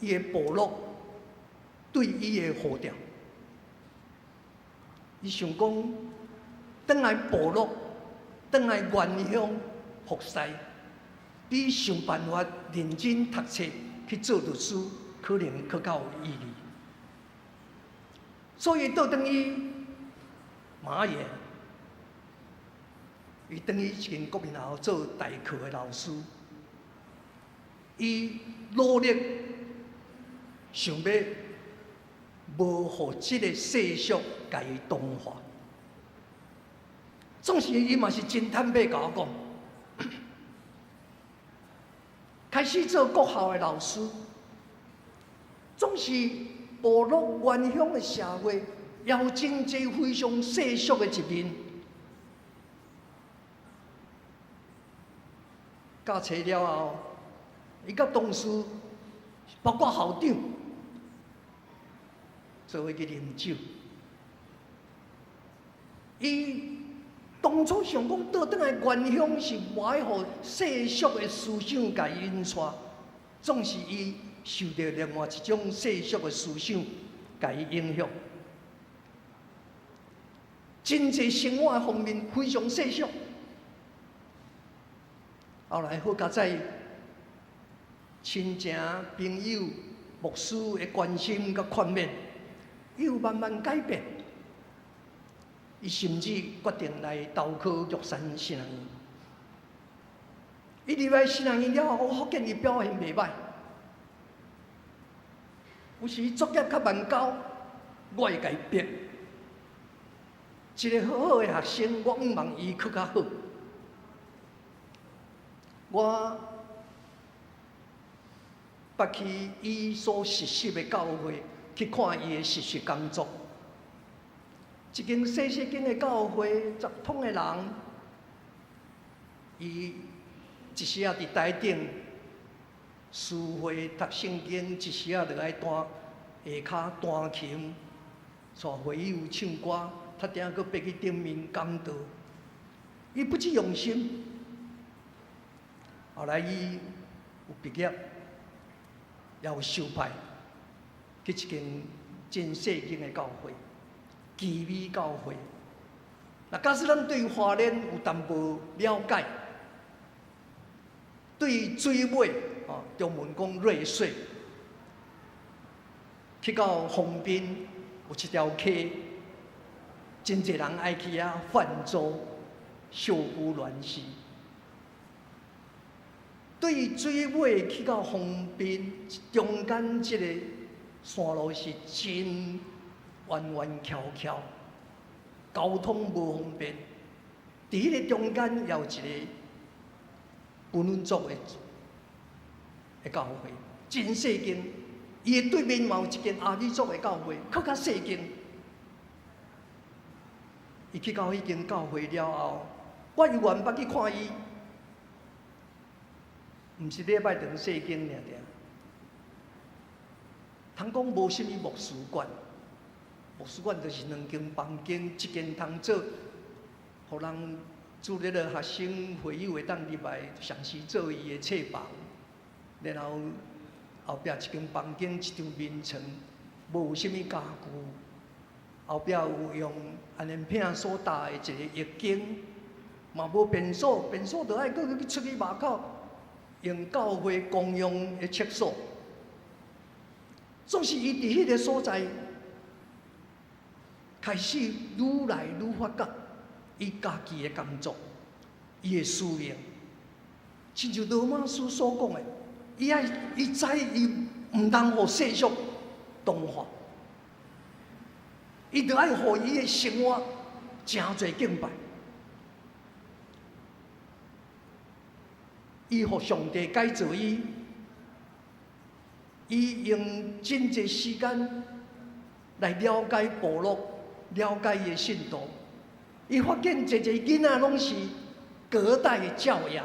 伊的部落對伊的呼召。伊想講，轉來部落，轉來原鄉服侍，比想辦法認真讀冊去做律師，可能閣較有意義。所以倒轉去馬爺，伊轉去一間國民學校做代課的老師，伊努力想欲無予這个世俗共伊同化。總是伊嘛是真坦白共我講，開始做國校的老師，總是部落原鄉的社會，也有真濟非常世俗的一面。教冊了後，伊佮同事，包括校長，做伙去啉酒。伊當初想講倒轉來原鄉是無愛予世俗的思想共伊引帶，總是伊受著另外一種世俗的思想共伊影響。真濟生活的方面非常世俗。後來好佳哉，親情、朋友、牧師的關心佮勸勉，伊有慢慢改變。伊甚至決定來投靠玉山神學院。伊入來神學院了後，我發現伊表現袂䆀。有時作業較慢交，我會共伊逼。一個好好的學生，我向望伊閣較好。我捌去伊所實習的教會去看伊的實習工作。一間細細間的教會，10通的人，伊一時仔佇台頂司會讀聖經，一時仔就愛彈下跤彈琴，帶會友唱歌，較鼎閣爬去頂面講道。伊不止用心，後來伊有畢業，也有受派去一間真細間的教會，奇美教會。若假使咱對花蓮有淡薄了解，對水尾，哦，中文講瑞穗，去到豐濱有一條溪，真濟人愛去遐泛舟、秀姑巒溪。對水尾去到豐濱中間這個山路是真彎彎曲曲，交通無方便。佇彼個中間也有一個布農族的教會，真細間。伊的對面嘛有一間阿美族的教會，閣較細間。伊去到彼間教會了後，我有緣捌去看伊，毋是禮拜堂聖經爾爾。通講無啥物牧師館，牧師館就是兩間房間，一間通做，予人主日的學生會友會當入來，暫時做伊的冊房，然後後壁一間房間一張眠床，無啥物家具，後壁有用安尼片所搭的一個浴間，嘛無便所，便所就愛閣去出去外口，用教會公用的廁所。總是伊佇彼個所在開始愈來愈發覺，伊家己的工作，伊的使命，親像羅馬書所講的，伊愛伊知伊毋通予世俗同化，伊著愛予伊的生活誠濟敬拜，伊予上帝改造伊。伊用真濟時間來了解部落，了解伊的信徒。伊發現濟濟囡仔攏是隔代的教養，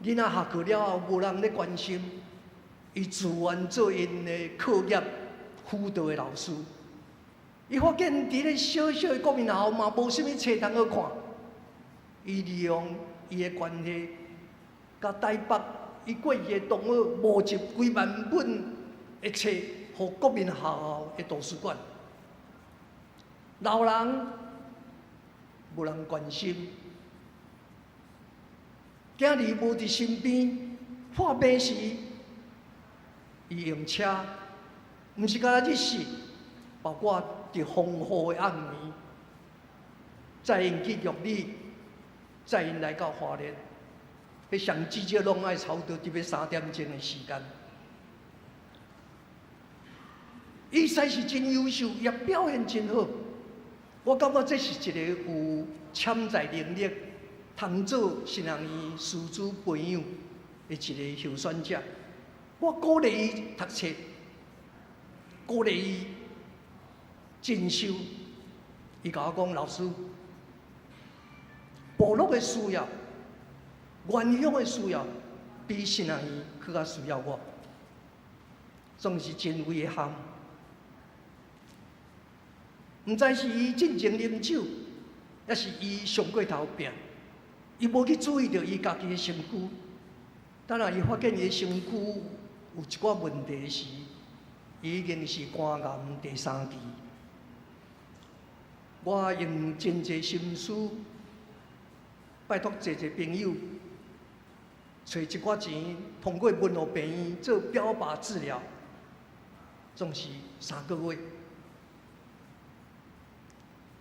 囡仔下課了後無人咧關心，伊自願做𪜶的課業輔導的老師。伊發現佇咧小小的國民學校嘛無啥物冊通好看，伊利用伊的關係，佮台北伊過去的同學募集幾萬本的冊，予國民學校的圖書館。老人無人關心，囝兒無佇身邊，破病時，伊用車，毋是干焦日時，包括佇風雨的暗暝，載𪜶去玉里，載𪜶來到花蓮。彼上至少攏愛差不多得欲3點鐘的時間。伊實是真優秀，也表現真好。我感覺這是一個有潛在能力，通做神學院師資培養的一個候選者。我鼓勵伊讀冊，鼓勵伊進修。伊共我講，老師，部落的需要，原鄉的需要，比神學院閣較需要我，總是真遺憾。毋知是伊進前啉酒，抑是伊上過頭病，伊無去注意著伊家己的身軀。等下伊發現伊的身軀有一寡問題時，伊已經是肝癌第三期。我用真濟心思，拜託濟濟朋友，揣一寡錢，通過文湖病院做標靶治療，總是3個月。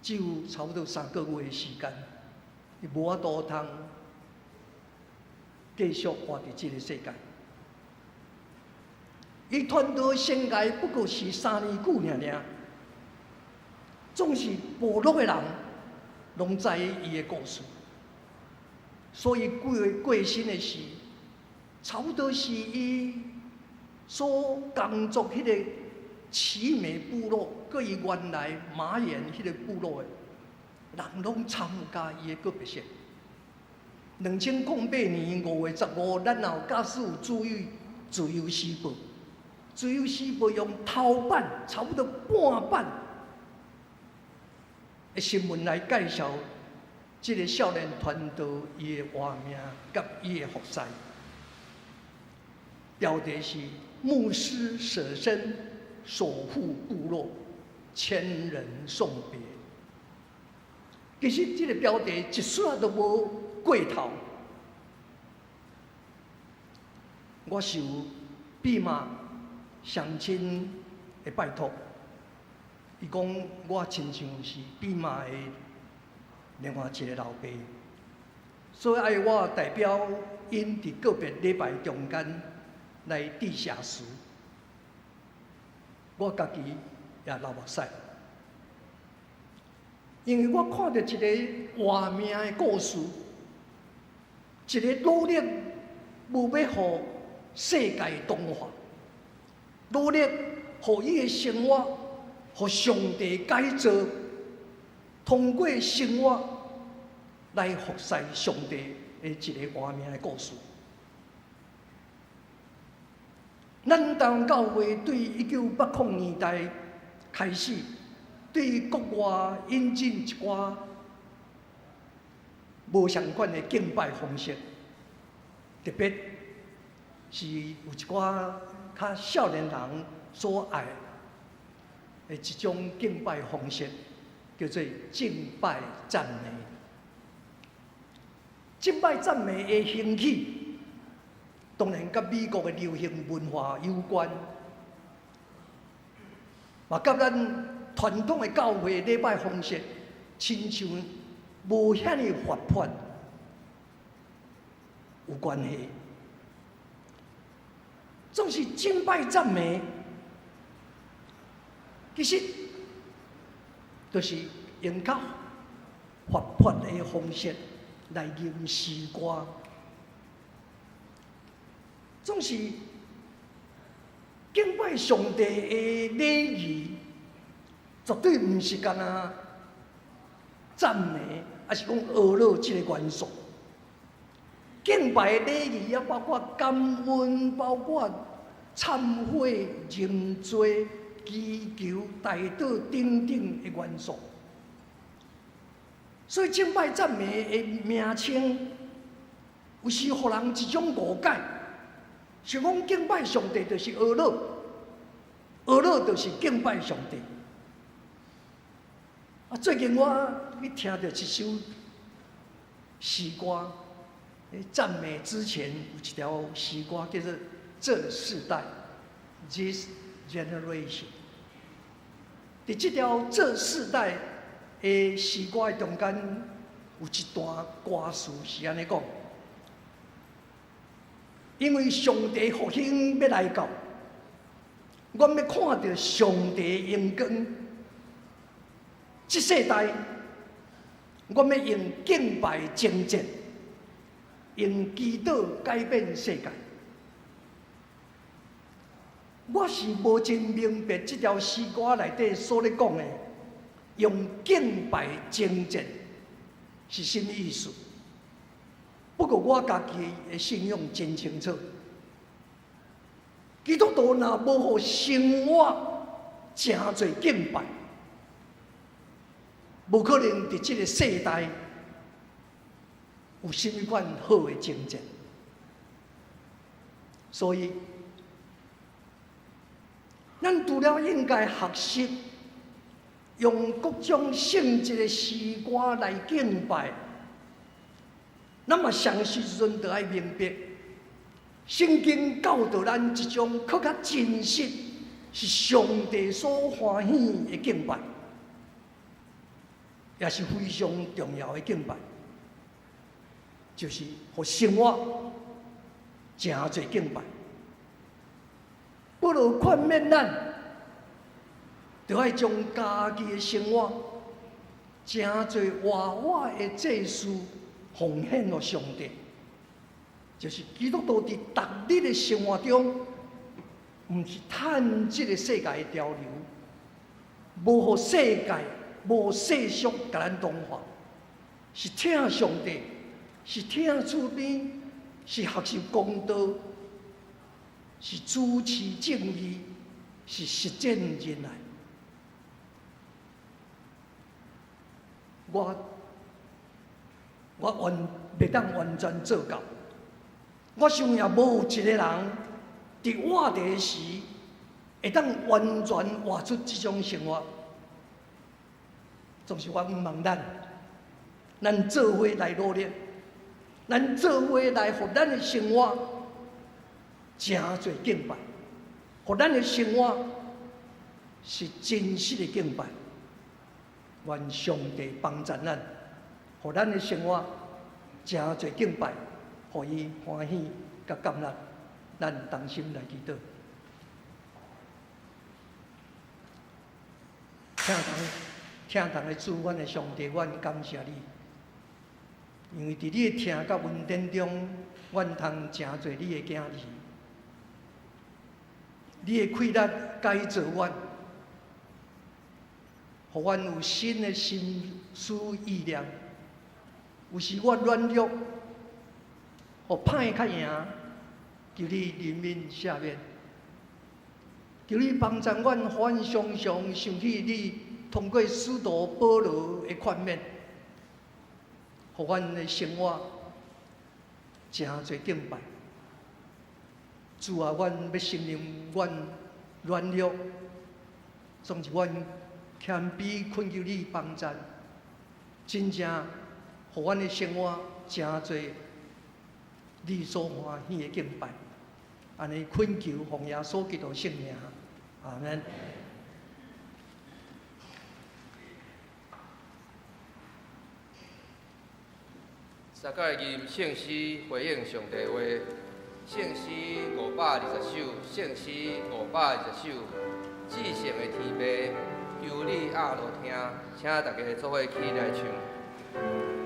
只有差不多3個月的時間，伊無法度通繼續活佇這個世界。伊傳道生涯不過是3年久爾爾，總是部落的人攏知伊的故事，所以過身的時，差不多是伊所工作彼個奇美部落，佮伊原來馬眼彼個部落的人，攏參加伊的告別式。2008年5月15，咱若有假使有注意《自由時報》，《自由時報》用頭版差不多半版的新聞來介紹這個少年傳道伊的活命佮伊的服侍，標題是牧師捨身守護部落，千人送別。其實這個標題一絲都無過頭。我受畢馬鄉親的拜託，伊講我親像是畢馬的另外一個老爸，所以愛我代表𪜶佇告別禮拜中間來致謝詞。我家己也流目屎，因為我看著一個活命的故事，一個努力無欲予世界同化，努力予伊的生活，予上帝改造，通過生活來服侍上帝的一個活命的故事。咱台灣教會對1980年代開始，對國外引進一寡無相仝的敬拜方式，特別是有一寡較少年人所愛的一種敬拜方式，叫做敬拜讚美。敬拜讚美的興起，當然佮美國的流行文化有關，嘛佮咱傳統的教會禮拜方式，親像無遐爾活潑有關係。總是敬拜讚美，其實就是用較活潑的方式來吟詩歌。總是敬拜上帝的禮儀，絕對毋是干焦讚美，抑是講呵咾這個元素。敬拜的禮儀啊，包括感恩，包括懺悔、認罪、祈求、代禱等等的元素。所以敬拜讚美的名稱，有時予人一種誤解。想講敬拜上帝就是呵咾，呵咾就是敬拜上帝。啊，最近我去聽著一首詩歌，讚美之前有一條詩歌叫做《這世代》（This Generation）。佇這條《這世代》的詩歌的中間，有一段歌詞是按呢講。因為上帝復興欲來到，阮欲看著上帝榮光。這世代，阮欲用敬拜征戰，用祈禱改變世界。我是無真明白這條詩歌內底所咧講的，用敬拜征戰是啥物意思？不過我家己的信仰真清楚，基督徒若無予生活成做敬拜，無可能佇這個世代有啥物款好的征戰。所以，咱除了應該學習用各種性質的詩歌來敬拜，咱嘛同時陣著愛明白，聖經教導咱一種閣較真實，是上帝所歡喜的敬拜。也是非常重要的敬拜，就是予生活成做敬拜。保羅勸勉咱，著愛將家己的生活成做活活的祭司，奉獻予上帝。就是基督徒佇逐日的生活中，毋是趁這个世界的潮流，無予世界、無世俗共咱同化，是疼上帝，是疼厝邊，是學習公道，是主持正義，是實踐仁愛。我完袂當完全做到，我想也無有一個人佇活著時會當完全活出這種生活。總是我向望咱，咱做伙來努力，咱做伙來予咱的生活成做敬拜，予咱的生活是真實的敬拜。願上帝幫助咱，予咱的生活成做敬拜，予伊歡喜佮感恩。咱同心來祈禱。疼堂疼堂的主，阮的上帝，阮感謝你，因為佇你的疼佮恩典中，阮通成做你的囝兒。你的氣力改造阮，予阮有新的心思意念。有時我軟弱，予歹較贏，求你憐憫赦免，求你幫助阮，予阮常常想起你通過使徒保羅的勸勉，予阮的生活成做敬拜。主啊，阮欲承認阮軟弱，總是阮謙卑懇求你幫助，真正予阮的生活成做你所歡喜的敬拜。按呢懇求奉耶穌基督聖名，阿們。三個吟聖詩回應上帝話，聖詩520首，聖詩520首，至聖的天父，求你阿羅聽，請大家做伙起來唱。 Thank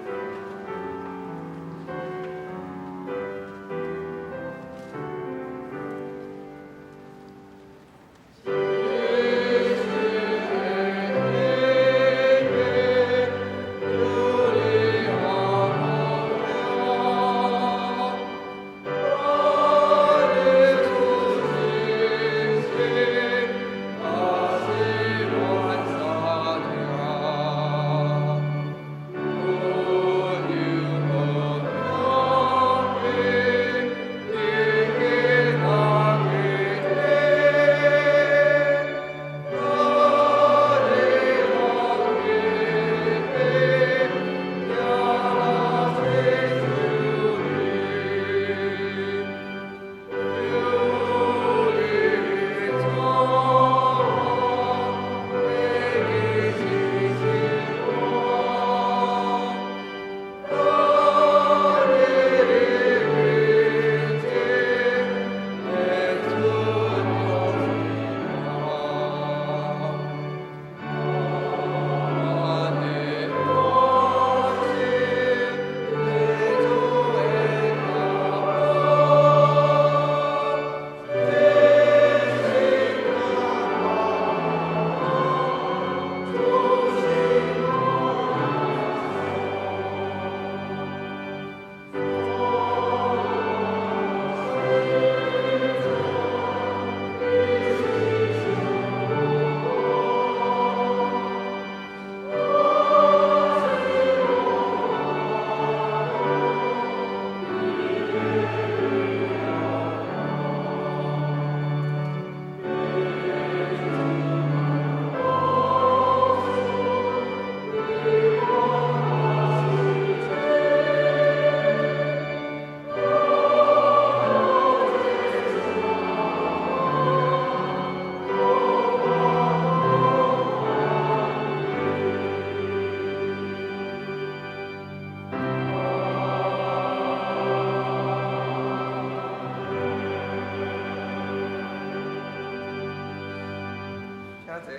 坐。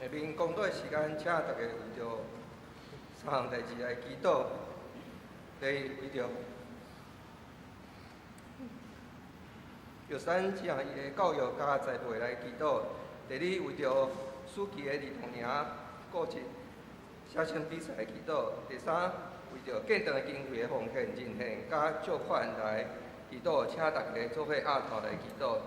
下面讲道的时间，请大家为著三项代誌來祈禱。第一，為著玉山這項伊的教育佮栽培來祈禱。第二，為著暑期的兒童營顧及寫信比賽來祈禱。第三，為著建堂的經費的奉獻、認獻佮借款來祈禱，請大家做伙徛頭來祈禱。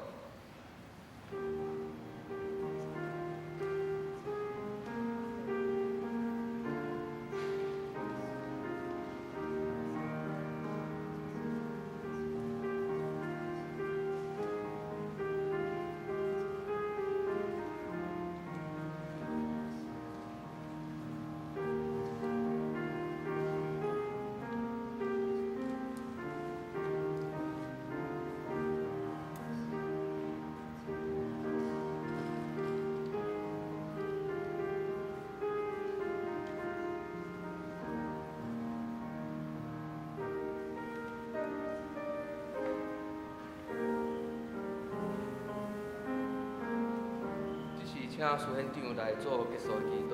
請蘇縣長來做結束的祈禱。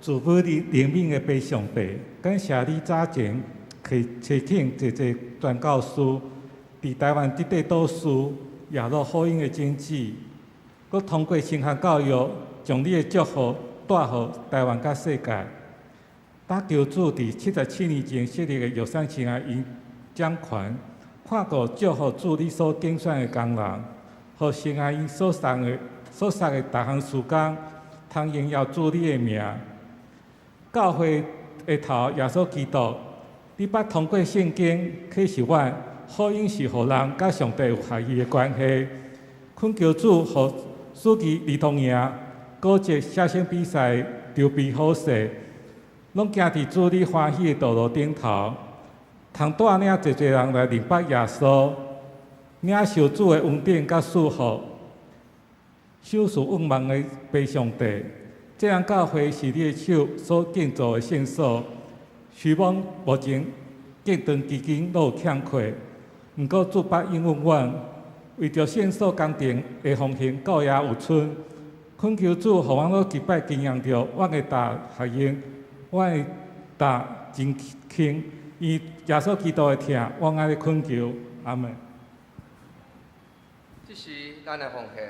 慈悲憐憫的父上帝，感謝你早前提請濟濟傳教士，佇台灣這塊島嶼耶路福音的種子，閣通過神學教育，將你的祝福帶予台灣佮世界。打求主佇77年前設立的玉山神學院掌權，看顧祝福主你所揀選的工人。予神學院所送的逐項事工，通榮耀主你的名。教會的頭耶穌基督，你捌通過聖經啟示阮，福音是予人佮上帝有合一的關係。懇求主予暑期兒童營、國際寫信比賽籌備好勢，攏行佇主你歡喜的道路頂頭，通帶領濟濟人來認捌耶穌。領受主的恩典佮祝福，守事仰望的父上帝，這間教會是你的手所建造的聖所。雖罔目前建堂基金攏有欠缺，毋過主捌應允阮，為著聖所工程的奉獻到遐有剩，懇求主，予阮閣一擺經驗著，阮的擔合用，阮的擔真輕，因耶穌基督的疼，阮按呢懇求，阿們。這是咱的奉獻。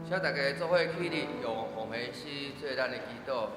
請大家做伙起立，用奉獻詩做咱的祈禱。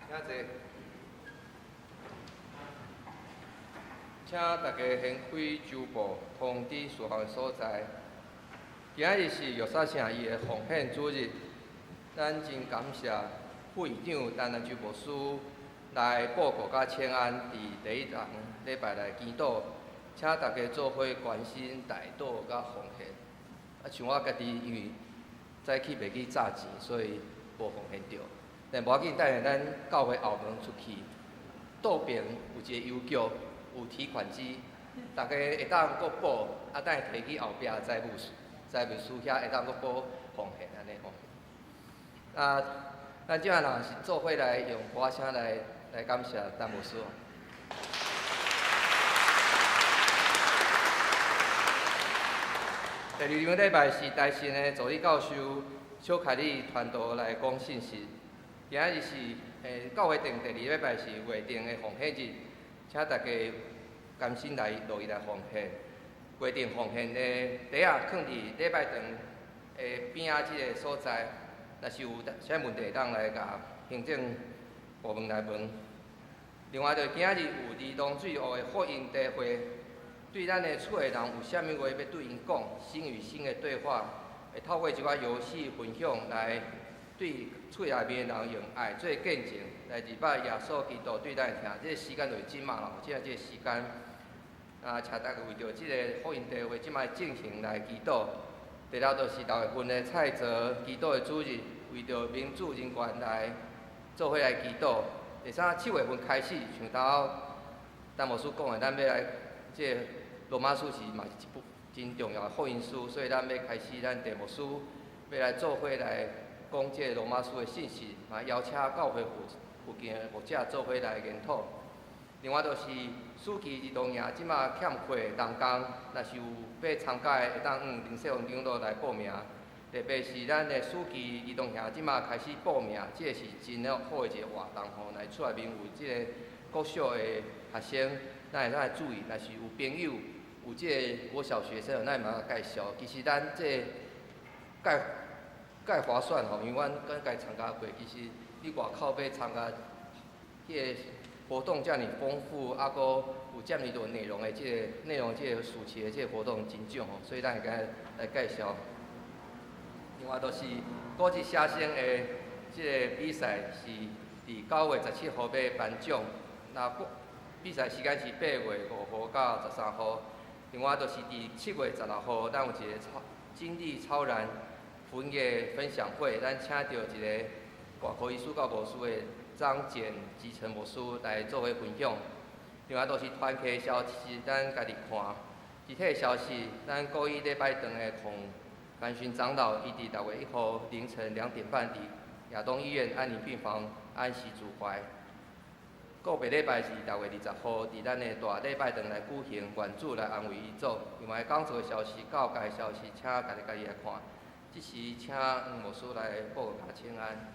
請坐。請大家掀開周報通知事項所在。今仔日是玉山城伊的奉獻主日，咱真感謝副院長陳蘭洲牧師來報告佮請安，佇第一堂禮拜來祈禱，請大家做伙關心代禱佮奉獻。啊，像我家己因為早起袂去紮錢，所以無奉獻著。但無要緊，等下咱教會後門出去，倒邊有一个郵局，有提款機，大家會當閣補，啊，等下提去後壁財務財務司遐會當閣補奉獻按呢吼。啊，咱這下人是做伙來用歌聲來來感謝陳牧師。第二場禮拜是台新的助理教授小凱里傳道來講信息。今仔日是教會定第二禮拜是月定的奉獻日，請大家甘心來樂意來奉獻。月定奉獻的袋仔囥佇禮拜堂的邊仔這個所在，若是有啥問題，會當來共行政部門來問。另外，就今仔日有兒童主日學的福音茶會，對咱的厝的人有啥物話欲對𪜶講，心與心的對話，會透過一寡遊戲分享來對厝內面的人用愛做見證，來認捌耶穌基督對咱的疼。這個時間就是這馬啦，這個時間，啊，請大家為著這個福音茶會這馬進行來祈禱。第六就是六月份的蔡澤祈禱的主日，為著民主人權來做伙來祈禱。第三，7月份開始，像頭陳牧師講的，咱欲來這個羅馬書是嘛是一部真重要的福音書，所以咱欲開始，咱鄭牧師欲來做伙來講這個羅馬書的信息，嘛邀請教會附近的牧者做伙來研討。另外就是暑期兒童營這馬欠缺同工，若是有欲參加的，會當向林世榮長老來報名。特別是咱的暑期兒童營這馬開始報名，這個是真好的一個活動吼。若厝內面有這個國小的學生，咱會當來注意。若是有朋友有這個國小學生，咱會嘛介紹。其實咱這個蓋划算吼，因為阮敢家參加過。其實你外口欲參加彼個活動遮爾豐富，啊，閣有遮爾多內容的這個內容，這個暑期的這個活動真少吼，所以咱會共來介紹。另外，就是國際寫生的這個比賽是佇9月17號欲頒獎，那比賽時間是8月5號到13號。另外，就是佇7月16號，咱有一個超經歷超然福音的分享會，咱請著一個外科醫師佮牧師的張簡集成牧師來做伙分享。另外，就是團契消息，咱家己看。具體消息，咱國語禮拜堂的孔甘勳長老，伊佇6月1號凌晨2點半，佇亞東醫院安寧病房安息主懷。個別禮拜是6月20號，佇咱的大禮拜堂來舉行願主來安慰遺族。另外，講座的消息、教界消息，請家己家己來看。這時，請黃牧師來報告請安。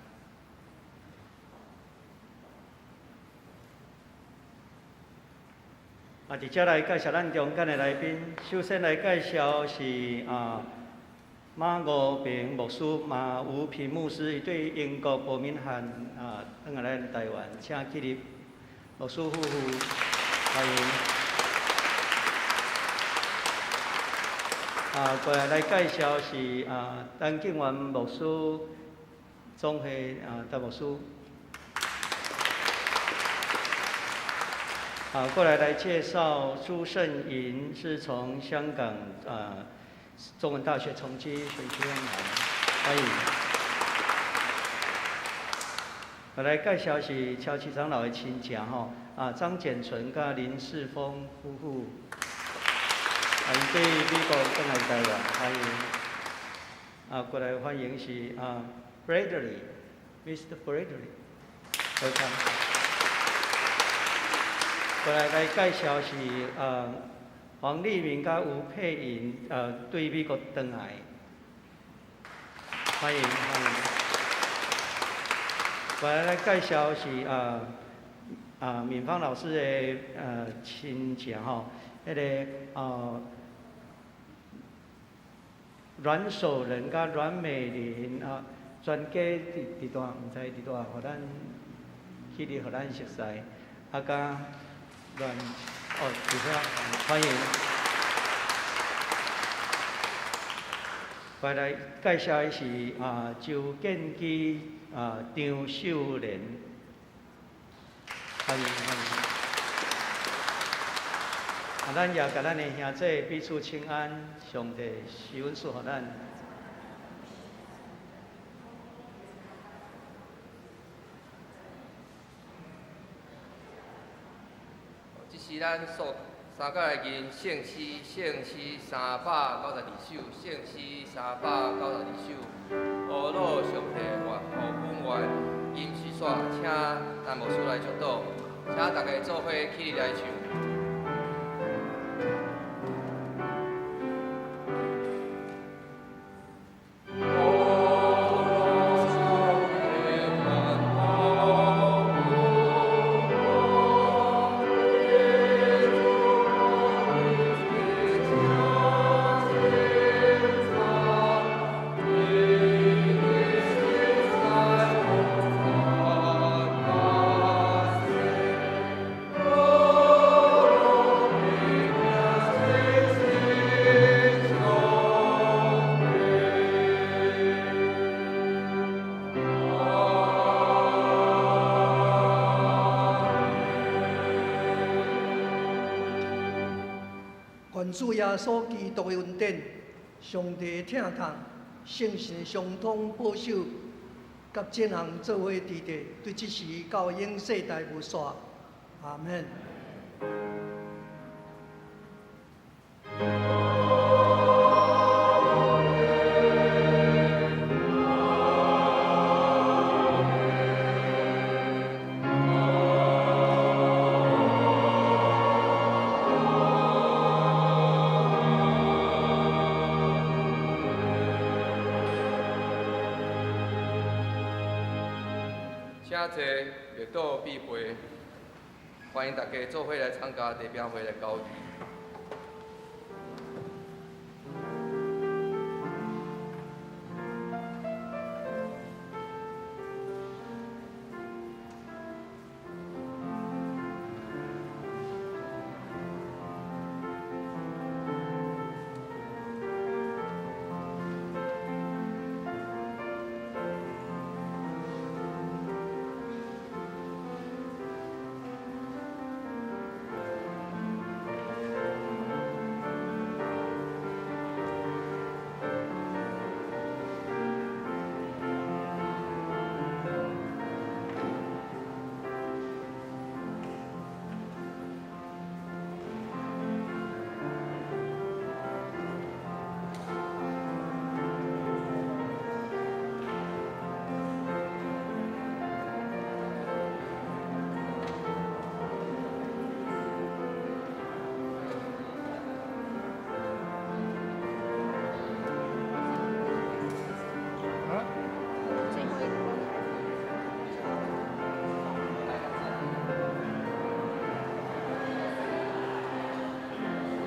啊，佇遮來介紹咱中間的來賓，首先來介紹是啊馬吳平牧師，馬吳平牧師，伊對英國伯明翰啊，轉來咱台灣，請起立，牧師夫婦歡迎。啊，過來來介紹是啊陳敬元牧師，總會啊陳牧師。好，過來來介紹朱勝銀，是從香港啊中文大學崇基學院來，歡迎。我來介紹是喬奇長老的親戚吼，啊張簡純佮林世峰夫婦，啊𪜶對美國轉來台灣，歡迎。啊，過來歡迎是啊 Bradley，Mr. Bradley，welcome。過來來介紹是黃立明佮吳佩穎，對美國轉來，歡迎歡迎。過來來介紹是敏芳老師的親戚吼，彼個阮守仁佮阮美玲啊，全家佇佇佗，毋知佇佗，予咱去。起立予咱熟似，啊，佮阮哦，伫遐歡迎。過來介紹的是啊，周建基啊，張秀蓮，歡迎歡迎。啊，咱也共咱的兄弟彼此請安，上帝施恩賜予咱。這是咱所三個來吟聖詩，聖詩392首，聖詩392首。阿魯上帝願予阮願吟詩煞，請陳牧師來祝禱，請大家做伙起立來唱。願主耶穌基督的恩典、上帝的疼痛、聖神相通保守，佮眾人做伙佇咧，對這時到永世代無煞。阿們。請坐，列倒閉會，歡迎大家做伙來參加地餅會的交誼。